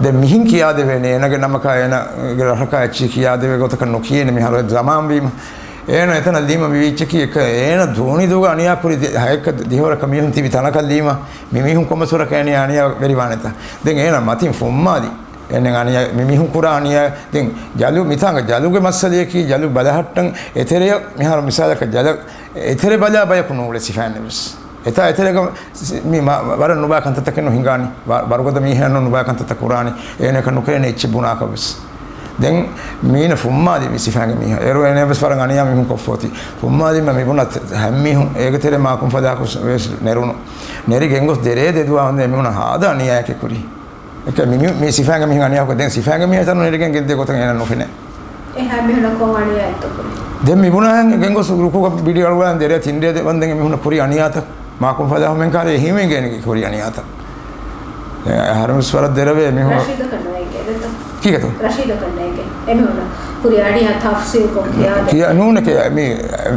ދެން މިހިން ކިޔާދެވޭނެ އޭނަގެ ނަމަކާ އޭނަގެ ރަށަކާ އެއްޗިހި ކިޔާދެވޭ ގޮތަކަށް ނުކިޔޭނެ މިހާރު ޒަމާން ވީމަ. އޭނަ އެތަނަށް ލީމަ މި ވީއްޗަކީ އެކަ އޭނަ ދޫނިދޫގަ އަނިޔާ ކުރި ދެ-، ހައެއްކަ ދިހަވަރަކަށް މީހުން ތިބި ތަނަކަށް ލީމަ މި މީހުން ކޮންމެސް ވަރަކަށް އޭނަ އަނިޔާ ވެރިވާނެތަ؟ ދެން އޭނަ މަތިން ފުއްމާލި. އެންނެ އަނިޔާ، މި މީހުން ކުރާ އަނިޔާ، ދެން ޖަލު، މިތާނގަ ޖަލުގެ މައްސަލަޔަކީ، ޖަލު ބަލަހައްޓަން އެތެރެޔަށް މިހާރު މިސާލަކަށް ޖަލަށް އެތެރެ ބަލާ ބަޔަކު ނޫޅޭ ސިފައިންނެވެސް. އެތާ އެތެރެގަ މި މަ-، ވަރަށް ނުބާ ކަންތައްތަކެއް ނު ހިނގާނީ. ވަ-، ވަރުގަދަ މީހެއް ނުބާ ކަންތައްތައް ކުރާނީ. އޭނަކަށް ނުކެރޭނެ އެއްޗެއް ބުނާކަށްވެސް. ދެން މީނަ ފުއްމާލި މި ސިފައިންގެ މީހާ. އޭރު އޭނަވެސް ވަރަށް އަނިޔާ މީހުން ކޮށްފޯތީ. ފުއްމާލި މި ބުނަ ހަމަ މީހުން އޭގެ ތެރޭ މާކުން ފަލާކު ވެސް ނެރުނު. ނެރި ގެންގޮސް ދެރޭ ދެދުވާ ވަންދެން އެމީހުނަށް ހާދަ އަނިޔާއެކޭ ކުރީ. އެކަ މި، މި، މި ސިފައިންގެ މީހުން އަނިޔާކޮށް ދެން ސިފައިންގެ މީހާ ތަނު ނެރިގެން ގެންދޭ ގޮތަށް އޭނަ ނުފެނޭ. އެހާ މީހުނަށް ކޮން އަނިޔާއެއްތޯ ކުރީ؟ ދެން މި ބުނާ ހެން ގެންގޮސް ރުކުގަ ބިޑި އަޅުވާން ދެރޭ ތިން ރޭ ވަންދެން އެމީހުނަށް ކުރި އަނިޔާތައް. މާކުން ފަލާހުމެން ކާރޭ އެހީމެން ގޭނެގެ ކުރި އަނިޔާތައް. އެ، އަހަރެން ވެސް ވަރަށް ދެރަވޭ މީހުން. ރަޝީދަކަށް ނުއެނގޭ ދެތަ؟ ކީކޭތޯ؟ ރަޝީދަކަށް ނުއެނގޭ. އެމީހުންނަށް ކުރި އަނިޔާ ތަފްސީލްކޮށް ކިޔާދޭ. ކިޔާ ނޫނެކޭ މި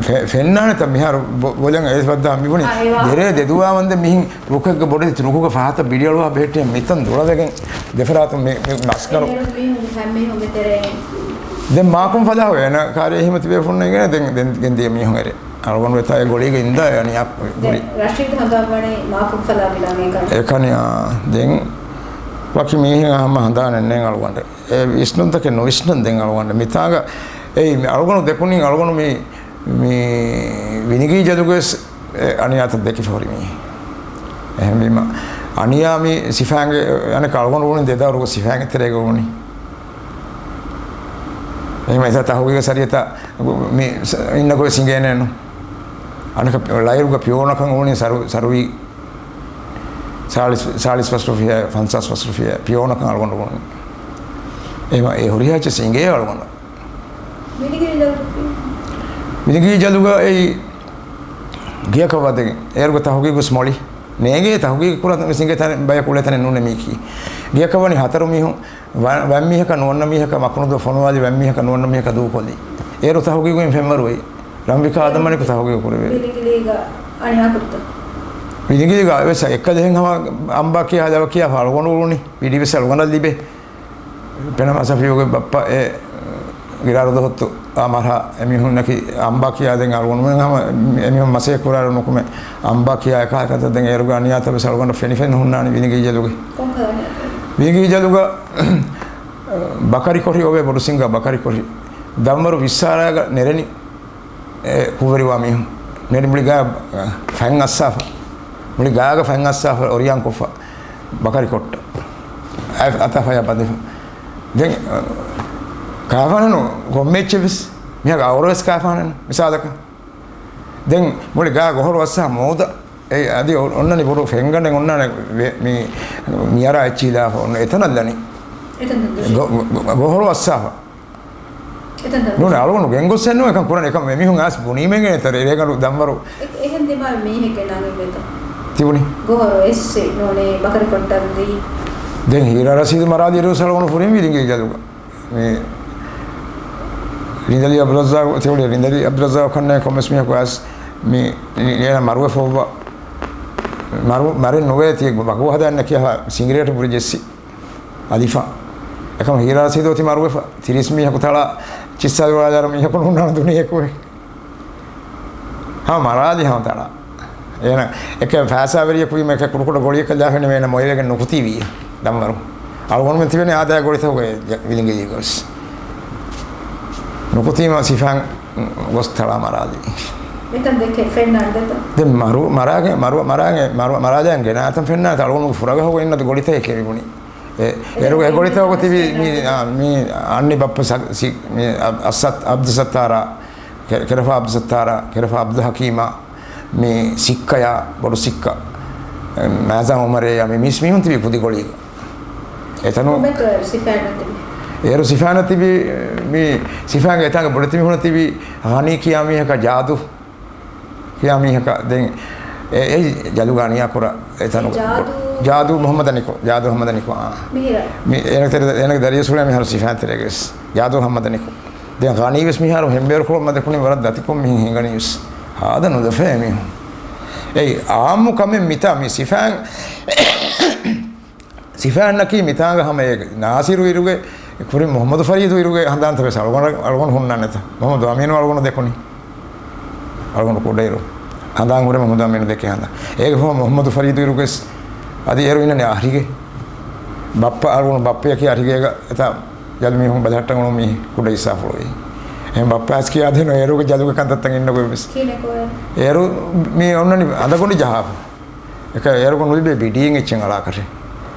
ފެ-، ފެންނާނެތަ މިހާރު ބޮ-، ބޮލަން އެ ފައްދާ މި ބުނި. އާ، އޭވާ. ދެރޭ ދެދުވާ ވަންދެން މިހިން ރުކެއްގަ ބޮޑެތި ރުކުގަ ފަހަތަށް ބިޑިއަޅުވާ ބެހެއްޓި މިތަން ދުޅަވެގެން ދެފަރާތުން މި، މި ނަސްކަރު. އެ މީހުން ހަމަ މީހުންގެ ތެރެއިން. ދެން މާކުން ފަލާހު އޭނަ ކާރޭ ހިމަ ތިބޭފުންނަށް އިނގޭނެ ދެން، ދެން ގެންދިޔަ މީހުން އެރޭ. އަޅުގަނޑު އެތާ އެ ގޮޅީގަ އިންދާ އެ އަނިޔާ ދެން ކުރި. ރަޝީދު ހަނދާންވަނީ މާކުން ފަލާ ބިލަނގެ ކަން. އެކަނި، އާ، ދެން ވަކި މީހެއް ހަމަ ހަނދާނެއް ނެތް އަޅުގަނޑެއް. އެ ވިސްނުންތަކެއް ނުވިސްނަން ދެން އަޅުގަނޑެއް. މިތާގަ އެ މި އަޅުގަނޑު ދެކުނީ އަޅުގަނޑު މި، މި ވިނިގީ ޖަލުގަވެސް އެ އަނިޔާތައް ދެކިފަ ހުރި މީހެއް. އެހެންވީމަ، އަނިޔާ މި ސިފާންގެ އަނެއްކާ އަޅުގަނޑު އުޅުނީ ދެ ދައުރުގަ ސިފާންގެ ތެރޭގަ އުޅުނީ. އެހެންވެ ތަހުގީގަށް ސަރިޔަތަށް މި ސ-، އިންނަ ގޮތް ސިނގޭނެއްނު. އަނެއްކާ ޕި-، ޅައިރުގަ ޕިއޯނަކަށް އުޅުނީ ސަރު-، ސަރުވީ ސާޅީސް، ސާޅީސް ފަސް ރުފިޔާ، ފަންސާސް ފަސް ރުފިޔާ ޕިއޯނަކަށް އަޅުގަނޑު އުޅުނީ. އެހެންވީމަ އެ ހުރިހާ އެއްޗެއް ސިނގޭ އަޅުގަނޑަށް. މިލިގިރި ޖަލު-، މިލިގިރި ޖަލުގަ އެއީ ގިޔަކަށް ވަދެގެން. އޭރުގެ ތަހުގީގު ވެސް މޮޅި. ނޭނގޭ ތަހުގީގު ކުރާ މި ސިނގޭ ތަނެއް ބަޔަކު އުޅޭ ތަނެއް ނޫނޭ މީކީ. ގިޔަކަށް ވަނީ ހަތަރު މީހުން ވަ-، ވަންމީހަކަށް ނުވަންނަ މީހަކަށް މަކުނުދު ފޮނުވާލި ވަންމީހަކަށް ނުވަންނަ މީހަކަށް ދޫކޮށްލީ. އޭރު ތަހުގީގު އިން ފެންވަރު އޮތް. ރަންވިކާ އާދަމް މަނިކު ތަހުގީގު ކުރެވޭ. މިލިގިރީގަ އަނިޔާ ކުރިތަ؟ މިލިގިރީގަ ވެސް އެއްކަލަ އެހެން ހަމަ އަނބާ ކިޔާ ދަވަ ކިޔާފަ އަޅުގަނޑު އުޅުނީ. ވިޑި ވެސް އަޅުގަނޑަށް ލިބޭ. ފެނަމަ ސަފިޔުގެ ބައްޕަ އެ ގިރާރު ދޮހޮއްތު އާ މަރްހާ އެމީހުންނަކީ އަނބާ ކިޔާ ދެން އަޅުގަނޑުމެން ހަމަ އެމީހުން މަސައްކަތް ކުރާރު ނުކުމެ އަނބާ ކިޔާ އެކާ ކަންތައް ދެން އޭރުގެ އަނިޔާތައް ވެސް އަޅުގަނޑަށް ފެނިފެނި ހުންނާނެ ވިލިގިރި ޖަލުގެ. ކޮންކަލަ އަނިޔާތައް؟ ވިލިގިރި ޖަލުގަ ބަކަރި ކޮށި އޮވޭ ބޮޑު ސިންގާ ބަކަރި ކޮށި. ދަންވަރު ވިއްސާރައިގަ ނެރެނި އެ ކުށްވެރިވާ މީހުން. ނެރެނި މުޅި ގާ ފަން އައްސާފަ. މުޅި ގާގަ ފަން އައްސާފަ އޮރިޔާން ކޮށްފަ. ބަކަރި ކޮށްޓަ. އަތާ ފަޔާ ބަނދެފަ. ދެން، އަ، ކާފާނަނު ކޮންމެ އެއްޗެއް ވެސް މިހާ އަވަރު ވެސް ކާފާނަނު މިސާލަކަށް. ދެން މުޅި ގާ ގޮހޮޅު އައްސާ މޫދަ. އެ އަދި އޮ-، އޮންނަނީ ބޮޑު ފެންގަނޑެއް އޮންނާނެ ވެ-، މި މިޔަރާ އެއްޗިލާފަ އޮންނަ އެތަނަށް ލަނީ. އެތަން ދުށީ. ގޮ-، ގޮ-، ގޮ-، ގޮހޮޅު އައްސާފަ. އެތަން ދުށީ. ނޫން އަޅުގަނޑު ގެންގޮސް އެއްނު އެކަން ކުރަން އެކަން އެމީހުން އައިސް ބުނީމެން އެތަރ އެރޭގަނޑު ދަންވަރު. އެ-، އެހެން ދިމާވި މީހެއްގެ ނަން އެބަތަ؟ ތިބުނީ. ގޮހޮޅު އެއްސި ނޫނޭ ބަކަރި ކޮށްޓަން ދީ. ދެން ހީރާ ރަސީދު މަރާލި އިރުސް އަޅުގަނޑު ފުރިން ވިލިނގި ޖަލުގަ. މި ރިނދަލީ އަބްދުރައްޒާގު، ތިއުޅޭ ރިނދަލީ އަބްދުރައްޒާގު ކަންނޭ ކޮންމެސް މީހަކު އައިސް މި ނި-، ނި-، ނޭނަ މަރުވެފަ އޮއްވާ. މަރު-، މަރެއް ނުވޭ ތި ބަކު ހަދާން ނެކިޔަހާ ސިނގިރޭޓު ބުރި ޖެއްސި. އަލިފާ. އެކަމަ ހީރާ ރަސީދު އޮތީ މަރުވެފަ. ތިރީސް މީހަކު ތަޅާ ޗިއްސާލު ވާލާރަ މީހަކު ނޫންނާނެ ދުނިޔެކުވެ. ހަމަ މަރާލި ހަމަ ތަޅާ. އޭނަ އެކެ ފައިސާވެރިޔަކު ވީމަ އެކެ ކުޑަކުޑަ ގޮޅިއަކަށް ލާފެނި އޭނަ މޮޔަވެގެން ނުކުތީ ވީ. ދަންވަރު. އަޅުގަނޑުމެން ތިބެނީ އާދައިގެ ގޮޅިތަކުގައި ވިލިނގިލީގަވެސް. ނުކުތީމަ ސިފާން ގޮސް ތަޅާ މަރާލި. މިތަން ދެކެ ފެންނާނެ ދެތަ؟ ދެން މަރު-، މަރާގެ-، މަރު-، މަރާގެ-، މަރު-، މަރާލިއަށް ގެނާތަން ފެންނާނެ އަޅުގަނޑުގެ ފުރަގަހުގަ އިންނަ ގޮޅިތަކެއް ކެރިބުނީ. އެ، އޭރު އެ ގޮޅިތަކުގަ ތިބި މި، އާ، މި އަންނި ބައްޕަ ސަ-، ސި-، މި އަ-، އައްސަ-، އަބްދުއްސައްތާރާ، ކެ-، ކެރަފާ އަބްދުއްސައްތާރާ، ކެރަފާ އަބްދުލް ހަކީމާ، މި ސިއްކަޔާ، ބޮޑު ސިއްކަ، އެ، މާޒާ އުމަރޭ، މި މީސް މީހުން ތިބި ކުދި ގޮޅީގަ. އެތަނު ކޮބެތޯ އޭރު ސިފާން ތިބި؟ އޭރު ސިފާން ތިބި، މި ސިފާންގެ އެތާނގެ ބޮޑެތި މީހުން ތިބި، ހަނީ ކިޔާ މީހަކަށް ޖާދު. ކިޔާ މީހަކަށް ދެން އެ، އެ ޖަލުގަ އަނިޔާ ކުރާ އެތަނުގަ. ޖާދޫ. ޖާދޫ މުހައްމަދަނިކޮ، ޖާދޫ ހަމަދަނިކޮ، އާ. މިހިރަ. މި އޭނަ ތެރެ-، އޭނަގެ ދަރިޔަސް ހުޅޭ މިހާރު ސިފާން ތެރޭގަވެސް. ޖާދޫ ހަމަދަނިކޮ. ދެން ޣަނީވެސް މިހާރު ހެންބޭރުކޮޅު މަދަކުނި ވަރަށް ދަތިކޮށް މިހިން ހިނގަނީވެސް. ހާދަ ނުލަފަ އެމީހުން. އެއީ އާއްމު ކަމެއް މިތާ މި ސިފާން ސިފާންނަކީ މިތާނގަ ހަމަ އެ ނާސިރު އިރުގެ ކުރިން މުޙައްމަދު ފަރީދު އިރުގެ ހަނދާންތައް ވެސް އަޅުގަނޑު، އަޅުގަނޑު ހުންނާނެތަ؟ މުޙައްމަދު އަމީނު އަޅުގަނޑު ދެކުނީ. އަޅުގަނޑު ކުޑައިރު ހަނދާން ހުރެ މުޙައްމަދު އަމީނު ދެކޭ ހަނދާން. އޭގެ ފަހު މުޙައްމަދު ފަރީދު އިރުގެސް އަދި އޭރު އިންނަނީ އަހިރިގެ. ބައްޕަ އަޅުގަނޑު ބައްޕަޔަކީ އަހިރިގޭގަ އެތާ ޖަލު މީހުން ބަލަހައްޓަން އުޅުނު މީހެއް ކުޑަ އިސާފުޅު އެއީ. އެހެން ބައްޕަ އައިސް ކިޔާދޭނު އޭރުގެ ޖަލުގެ ކަންތައްތައް އިންނަ ގޮތް ވެސް. ކިހިނެއް ކޮއެ؟ އޭރު މީ އޮންނަނީ އަނދަގޮނޑި ޖަހާފަ. އެކަ އޭރުގަ ނުލިބޭ ބިޑީން އެއްޗެއް އަޅާކަށެއް.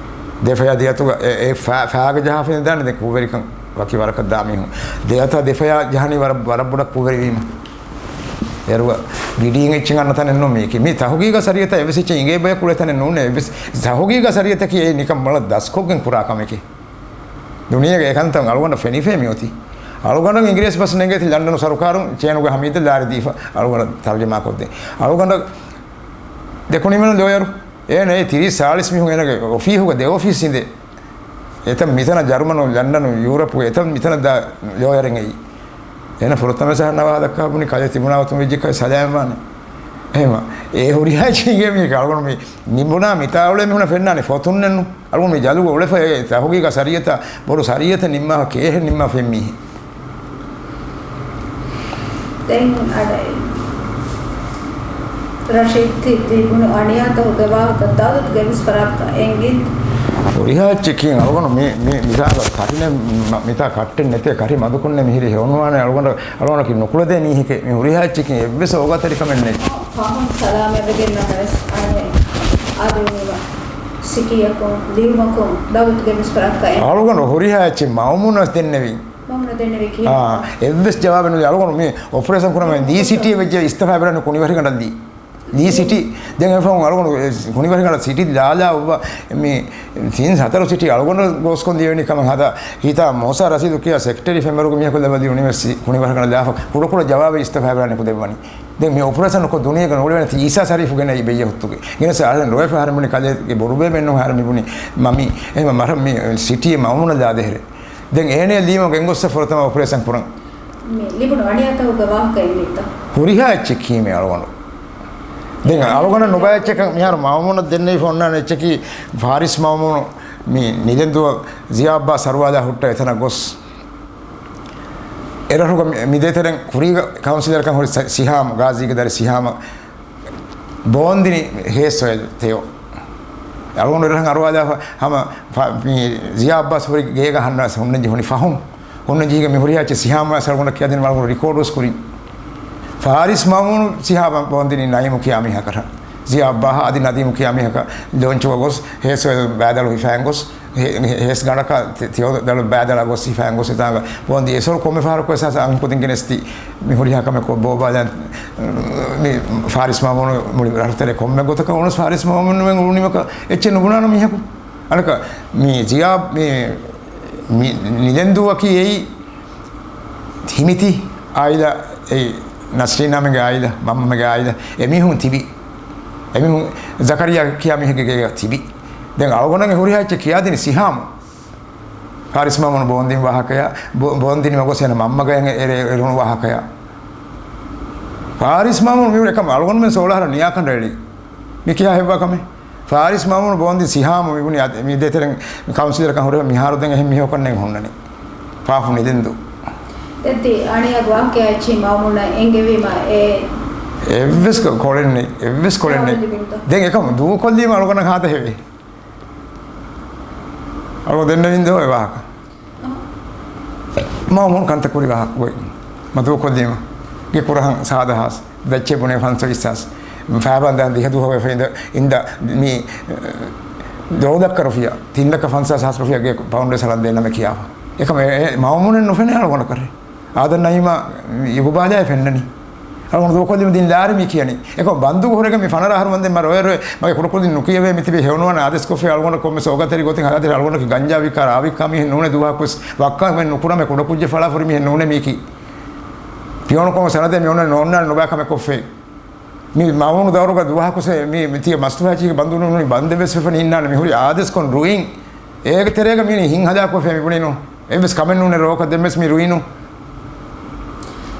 ދެފަޔާ ދިޔަތުގަ އެ، އެ ފާ-، ފާގަ ޖަހާފަ ދާނެ ދެން ކޫވެރިކަން ވަކި ވަރަކަށް ދާ މީހުން. ދެއަތާ ދެފަޔާ ޖަހަނީ ވަރަށް، ވަރަށް ބޮޑަށް ކޫވެރިވީމަ. އޭރުގަ ބިޑީން އެއްޗެއް އަންނަ ތަނެއް ނޫން މީކީ. މީ ތަހުގީގަ ސަރިޔަތަށް އެއްވެސް އެއްޗެއް އިނގޭ ބަޔަކު އުޅޭ ތަނެއް ނޫނޭ. އެއްވެސް ތަހުގީގަ ސަރިޔަތަކީ އެ ނިކަން މޮޅަށް ދަސްކޮށްގެން ކުރާ ކަމެކޭ. ދުނިޔޭގެ އެކަންތައް އަޅުގަނޑަށް ފެނިފޭ މިއޮތީ. އަޅުގަނޑަށް އިނގިރޭސި ބަސް ނެގޭތީ ލަންޑަނު ސަރުކާރުން ޗޭނުގެ ހަމީދަށް ލާރި ދީފަ އަޅުގަނޑަށް ތަރުޖަމާކޮށްދޭ. އަޅުގަނޑަށް ދެކުނީމަ ލޯޔަރު. އޭނަ އެ ތިރީސް ސާޅީސް މީހުން އޭނަގެ އޮފީހުގަ ދެ އޮފީސް އިނދޭ. އެތަން މިތަނަށް ޖަރުމަނު، ލަންޑަނު، ޔޫރަޕު އެތަން މިތަނަށް ދާ ލޯޔަރެއް އެއީ. އޭނަ ފުރަތަމަ ސަހަން ނަވާ ދައްކާ ބުނި ކަލޭ ތިބުނާ އޮތުން ވެއްޖެ ކަލޭ ސަލާމް ވާނެ. އެހެމަ. އޭ ހުރިހާ އެއްޗެއް މީ އަޅުގަނޑު މި ނިބުނާ މިތާ އުޅޭ މީހުނަށް ފެންނާނެ ފޮތުންނެއްނު. އަޅުގަނޑު މި ޖަލުގަ އުޅެފަ އެ ތަހުގީގަ ސަރިޔަތަށް ބޮޑު ސަރިޔަތެއް ނިންމާފަ ކޭހެއް ނިންމާފަ އެއް މީހެއް. ދެން އަޑައި. ރަޝީދު ތި ލިބުނު އަނިޔާތައް ހުދަ ވާހަކަ ދައުލަތުގެ އެއްވެސް ފަރާތަކަށް އެނގިން. ހުރިހާ އެއްޗެކީ އަޅުގަނޑު މި، މި މިސާލަށް ކަށިނެ މަ-، މިތާ ކައްޓެއް ނެތޭ ކަށި މަދުކުންނެ މިހިރި ހެޔޮނުވާނެ އަޅުގަނޑަށް، އަޅުގަނޑަކީ ނުކުޅެދޭ މީހެކޭ. މި ހުރިހާ އެއްޗެކީ އެއްވެސް އޯގާތެރިކަމެއް ނެތް. ފަހުން ސަލާމަތްވެގެން ނަމަވެސް އަނެއް. އާދެވުނީމަ ސިޓީއަކުން، ލިޔުމަކުން، ދައުލަތުގެ މިސް ފަރާތްތަކާ އެ އަޅުގަނޑު ހުރިހާ އެއްޗެއް މައުމޫނަށް ދެންނެވިން. މައުމޫނަށް ދެންނެވި ކިހިނެއް؟ އާ، އެއްވެސް ޖަވާބެއް ނުދީ. އަޅުގަނޑު މި އޮޕަރޭޝަން ކުރަމުން ދީ ސިޓީ ވެއްޖެ އިސްތިފާ ބެލަން ކުނިވަރިގަނޑަށް ދީ. ދީ ސިޓީ. ދެން އެފަހުން އަޅުގަނޑު ކުނިވަރިގަނޑަށް ސިޓީ ލާލާ އޮއްވާ މި ތިން ހަތަރު ސިޓީ އަޅުގަނޑު ގޯސްކޮށް ދިޔަވެނީ ކަމަށް ހަދާ ހިތާ މޫސާ ރަސީދު ކިޔާ ސެކްރެޓަރީ އެފް އެމް އާރުގެ މީހަކު ލައްވަދީ އުނިވެސް ކުނިވަރިގަނޑަށް ލާފަ ކުޑަކުޑަ ޖަވާބެއް އިސްތިފާ ބެލަން ކުދެއްވަނީ. ދެން މި އޮޕަރޭޝަން ކޮށް ދުނިޔޭގަ ނޫޅެވޭނެ ތި އީސާ ޝަރީފު ގެނައި ބެއްޔެއް ހުއްތުގެ. ގެނެސް އަހަރެން ރޮވެފަ އަހަރެން ބުނި ކަލޭގެ ބޮޑުބޭބެއް ނޫން އަހަރެން މި ބުނި މަމީ އެހެން މަރަށް މި ސިޓީ މައުމޫނަށް ލާދޭހެރޭ. ދެން އޭނަޔަށް ލީމަ ގެންގޮއްސަ ފުރަތަމަ އޮޕަރޭޝަން ކުރަން. މި ލިބުނު އަނިޔާތަކުގެ ވާހަކަ އެނގިއްތަ؟ ހުރިހާ އެއްޗެއް ކީމެ އަޅުގަނޑު. ދެން އަޅުގަނޑަށް ނުބައި އެއްޗަކަށް މިހާރު މައުމޫނަށް ދެންނެވިފަ އޮންނާނެ އެއްޗަކީ ފާރިސް މައުމޫނު މި ނިލެންދުއަށް ޒިޔާ އައްބާސް އަރުވާލާ ހުއްޓަ އެތަނަށް ގޮސް އެރަށުގަ މި، މި ދޭތެރެން ކުރީގަ ކައުންސިލަރަކަށް ހުރި ސ-، ސިހާމް، ގާޒީގެ ދަރި ސިހާމަށް ބޯންދިނި ހޭސް އޮއިލް ތެޔޮ. އަޅުގަނޑު އެރަށަށް އަރުވާލާފަ ހަމަ ފަ-، މި ޒިޔާ އައްބާސް ހުރި ގޭގަ ހަންނަ ވެސް ހުންނަން ޖެހުނީ ފަހުން. ހުންނަން ޖެހިގެން މި ހުރިހާ އެއްޗެއް ސިހާމް ވެސް އަޅުގަނޑަށް ކިޔަދިނުމަށް އަޅުގަނޑު ރިކޯޑު ވެސް ކުރިން. ފާރިސް މައުމޫނު ސިހާމަށް ބޯންދިނީ ނައީމު ކިޔާ މީހަކަށް. ޒިޔާ އައްބާހާ އަދި ނަދީމު ކިޔާ މީހަކަށް ލޯންޗުގަ ގޮސް ހޭސް އޮއިލް ބައިދަޅު ހިފައިން ގޮސް ހެ-، ހެ-، ހެސް ގަނޑަކަށް ތި-، ތިޔޮ ދަޅު ބައިދަޅަށް ގޮސް ހިފައިން ގޮސް އެތާނގަ ބޯންދި އެސޮރު ކޮންމެ ފަހަރަކު ވެސް އަސް އަން ކުދިން ގެނެސް ތި މި ހުރިހާ ކަމެއް ކޮށް ބޯބާލަން މި ފާރިސް މައުމޫނު މުޅި ރަށުތެރެ ކޮންމެ ގޮތަކަށް އޮނުސް ފާރިސް މައުމޫނު އުޅުނީމަކަށް އެއްޗެއް ނުބުނާނަ މީހަކު. އަނެކަ މި ޒިޔާ މި، މި ނިލެންދޫއަކީ އެއީ ހިމިތި އާއިލާ އެއީ ނަސްރީން ނަމެގެ އާއިލާ، މަންމަމެގެ އާއިލާ އެމީހުން ތިބި. އެމީހުން ޒަކަރިޔާ ކިޔާ މީހެއްގެ ގޭގަ ތިބި. ދެން އަޅުގަނޑަށް ހުރިހާ އެއްޗެއް ކިޔާދިނީ ސިހާމު. ފާރިސް މައުމޫނު ބޯންދިން ވާހަކަޔާ، ބޯ-، ބޯންދިނި މަގޮސް އޭނަ މަންމަގަޔަށް އެރެ-، އެރުނު ވާހަކަޔާ. ފާރިސް މައުމޫނު މިއުޅޭ ކަމަށް އަޅުގަނޑުމެން ސޯޅަ އަހަރަށް ނިޔާކަނޑައެޅީ. މި ކިޔާ ހެއްވާ ކަމެއް. ފާރިސް މައުމޫނު ބޯންދިން ސިހާމު މިބުނި އަދި މި ދޭތެރެން ކައުންސިލަރަކަށް ހުރެފަ މިހާރު ދެން އެހެން މީހަކު އަންނަން ހުންނަނީ. ފާފު ނިލެންދޫ. ދެއްތި އަނިޔާ ވާހަކައާ އެއްޗިހި މައުމޫނަށް އެންގެވީމަ އެ އެއްވެސް ކޮ-، ކޮޅެއް ނެތް. އެއްވެސް ކޮޅެއް ނެތް. ދެން އެކަމު ދޫކޮށްލީމަ އަޅުގަނޑަށް ހާދަ ހެވޭ. އަޅު ދެންނެވިން ދޯ އެ ވާހަކަ. މަ މޫނު ކަންތައް ކުރި ވާހަކަ ގޮތް. މަ ދޫކޮށްލީމަ. ގެ ކުރަހަން ސާދަ ހާސް. ދައްޗެ ބުނެ ފަންސަވީސް ހާސް. ފައިބަންދާ ދިހަ ދުވަހު ވެފަ އިނދަ، އިނދަ މި ދޯލަކަށް ރުފިޔާ. ތިން ލައްކަ ފަންސާސް ހާސް ރުފިޔާ ގެ ފައުންޑޭޝަން ދޭނަމެ ކިޔާފަ. އެކަމ އެ، އެ މައުމޫނެއް ނުފެނޭ އަޅުގަނޑަކަށް. އާދަން ނައީމާ އިގުބާލާއި ފެންނަނީ. އަޅުގަނޑު ދޫކޮށްލީމަ ދިން ލާރި މި ކިޔަނީ. އެކަމަ ބަންދުގަ ހުރެގެން މި ފަނަރަ އަހަރު ވަންދެން މަ ރޮއެ ރޮއެ މަގެ ކުޑަކުދިން ނުކިޔެވޭ މިތިބި ހެޔޮނުވާނެ އާދޭސްކޮށްފައި އަޅުގަނޑަށް ކޮންމެސް އޯގާތެރި ގޮތެއް ހަދާދޭ އަޅުގަނޑަކީ ގަންޖާވީ ކާރާ އާވީ ކާ މީހެއް ނޫނޭ ދުވަހަކުވެސް ވައްކަމެއް ނުކުރަމޭ ކުޑަކުއްޖެއް ފަޅާފަ ހުރި މީހެއް ނޫނޭ މީކީ. ޕިޔޯނުކަމުގެ ސަނަދެއް މި އޮންނަ ނޯންނާނެ ނުބައި ކަމެއް ކޮށްފައި. މި މައުމޫނު ދައުރުގަ ދުވަހަކުސް މި، މި ތިޔަ މަސްތުފާޗީގެ ބަންދު ނޫނީ ބަންދެއް ވެސް ވެފަ ނީންނާނެ މި ހުރި އާދޭސްކޮށް ރުއިން. އޭގެ ތެރޭގަ މި ހިން ހަލާކުވެފަ މި ބުނީނު. އެއްވެސް ކަމެއް ނޫނޭ ރޯކަށް ދެންވެސް މި ރުއިނު.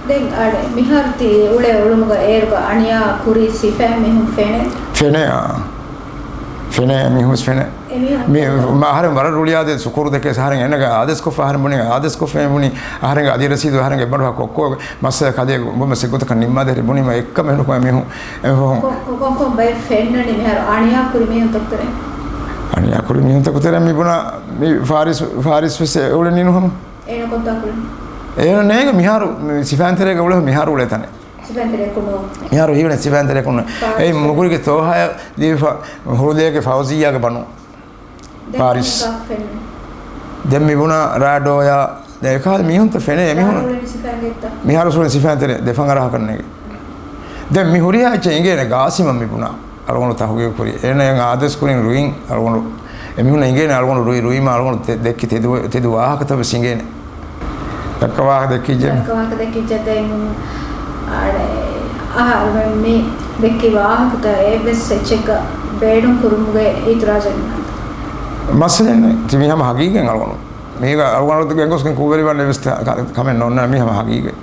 ދެން އަޅެ މިހާރު ތި އުޅޭ އުޅުމުގަ އޭރުގަ އަނިޔާ ކުރި ސިފައިން މީހުން ފެނޭ. ފެނޭ، އާ. ފެނޭ މީހުން ވެސް ފެނޭ. އެމީހުން މި ފެނޭ. މަ އަހަރެން ވަރަށް ރުޅިއާދެ ސުކޫރު ދެކޭ އަހަރެން އޭނަގެ އާދޭސްކޮށްފަ އަހަރެން ބުނި އާދޭސްކޮށްފަ މި ބުނި އަހަރެންގެ އަދި ރަސީދު އަހަރެންގެ އެއްބަނޑުހާ ކޮއްކޮ މައްސަލަ ކަލޭ ބޮމެ ސެއްގޮތަކަށް ނިންމާދެރި ބުނީމަ އެއްކަމެއް ނުކުމެ މީހުން އެހުން. ކޮ-، ކޮ-، ކޮން ބައެއް ފެންނަނީ މިހާރު އަނިޔާ ކުރި މީހުން ތަކުތެރޭ؟ އަނިޔާ ކުރި މީހުން ތަކުތެރޭ މި ބުނާ މި ފާރިސް، ފާރިސް ވެސް އެ އުޅެނީ ނުހަމަ. އޭނަ ކޮންތާކުރި؟ އޭނަ ނޭގެ މިހާރު މި ސިފައިންތެރޭގަ އުޅެ މިހާރު އުޅޭ ތަނެއް. ސިފައިންތެރޭ ކުނު. މިހާރު ހީވަނީ ސިފައިންތެރޭ ކުނު. ފާރިސް. އެއީ މުގުރިގެ ތޯހާޔަށް ދީފަ ހުޅުލޭގެ ފައުޒިއްޔާގެ ބަނު. ދެން ފާރިސް. ކޮންތާ ފެންނަނީ؟ ދެން މި ބުނާ ރާޑޯޔާ ދެން އެކާލަ މީހުންތައް ފެނޭ އެމީހުން. ރާޑޯ އުޅެނީ ސިފައިންގެ އެއްތަ؟ މިހާރު އުޅެނީ ސިފައިންތެރޭ ދެ ފަން އަރަހަކަށް ނޭގެ. ދެން މި ހުރިހާ އެއްޗެއް އިނގޭނެ ގާސިމަށް މި ބުނާ. އަޅުގަނޑު ތަހުގީގު ކުރި. އޭނަ އަދަސް ކުރިން ރުއިން އަޅުގަނޑު. އެމީހުންނަށް އިނގޭނެ އަޅުގަނޑު ރުއި، ރުއިމަ އަޅުގަނޑު ދެ-، ދެއްކި ތެދު، ތެދު ވާހަކަތައް ވެސް އިނގޭނެ. ދައްކަ ވާހަކަ ދެއްކިއްޖެ. ދައްކަ ވާހަކަ ދެއްކިއްޖެ ދެން އަޅެ އަހަރުމެން މި ދެއްކި ވާހަކަތައް އެއްވެސް އެއްޗެއްގަ ބޭނުން ކުރުމުގެ އިތުރާޖެއް ނުވާނެ. މައްސަލައެއް ނެތް. ތި މީ ހަމަ ހަގީގަތް އަޅުގަނޑު. މީގަ އަޅުގަނޑު ގެންގޮސްގެން ކުށްވެރިވާން އެއްވެސް ތަ-، ކަ-، ކަމެއް ނޯންނާނެ މީ ހަމަ ހަގީގަތް.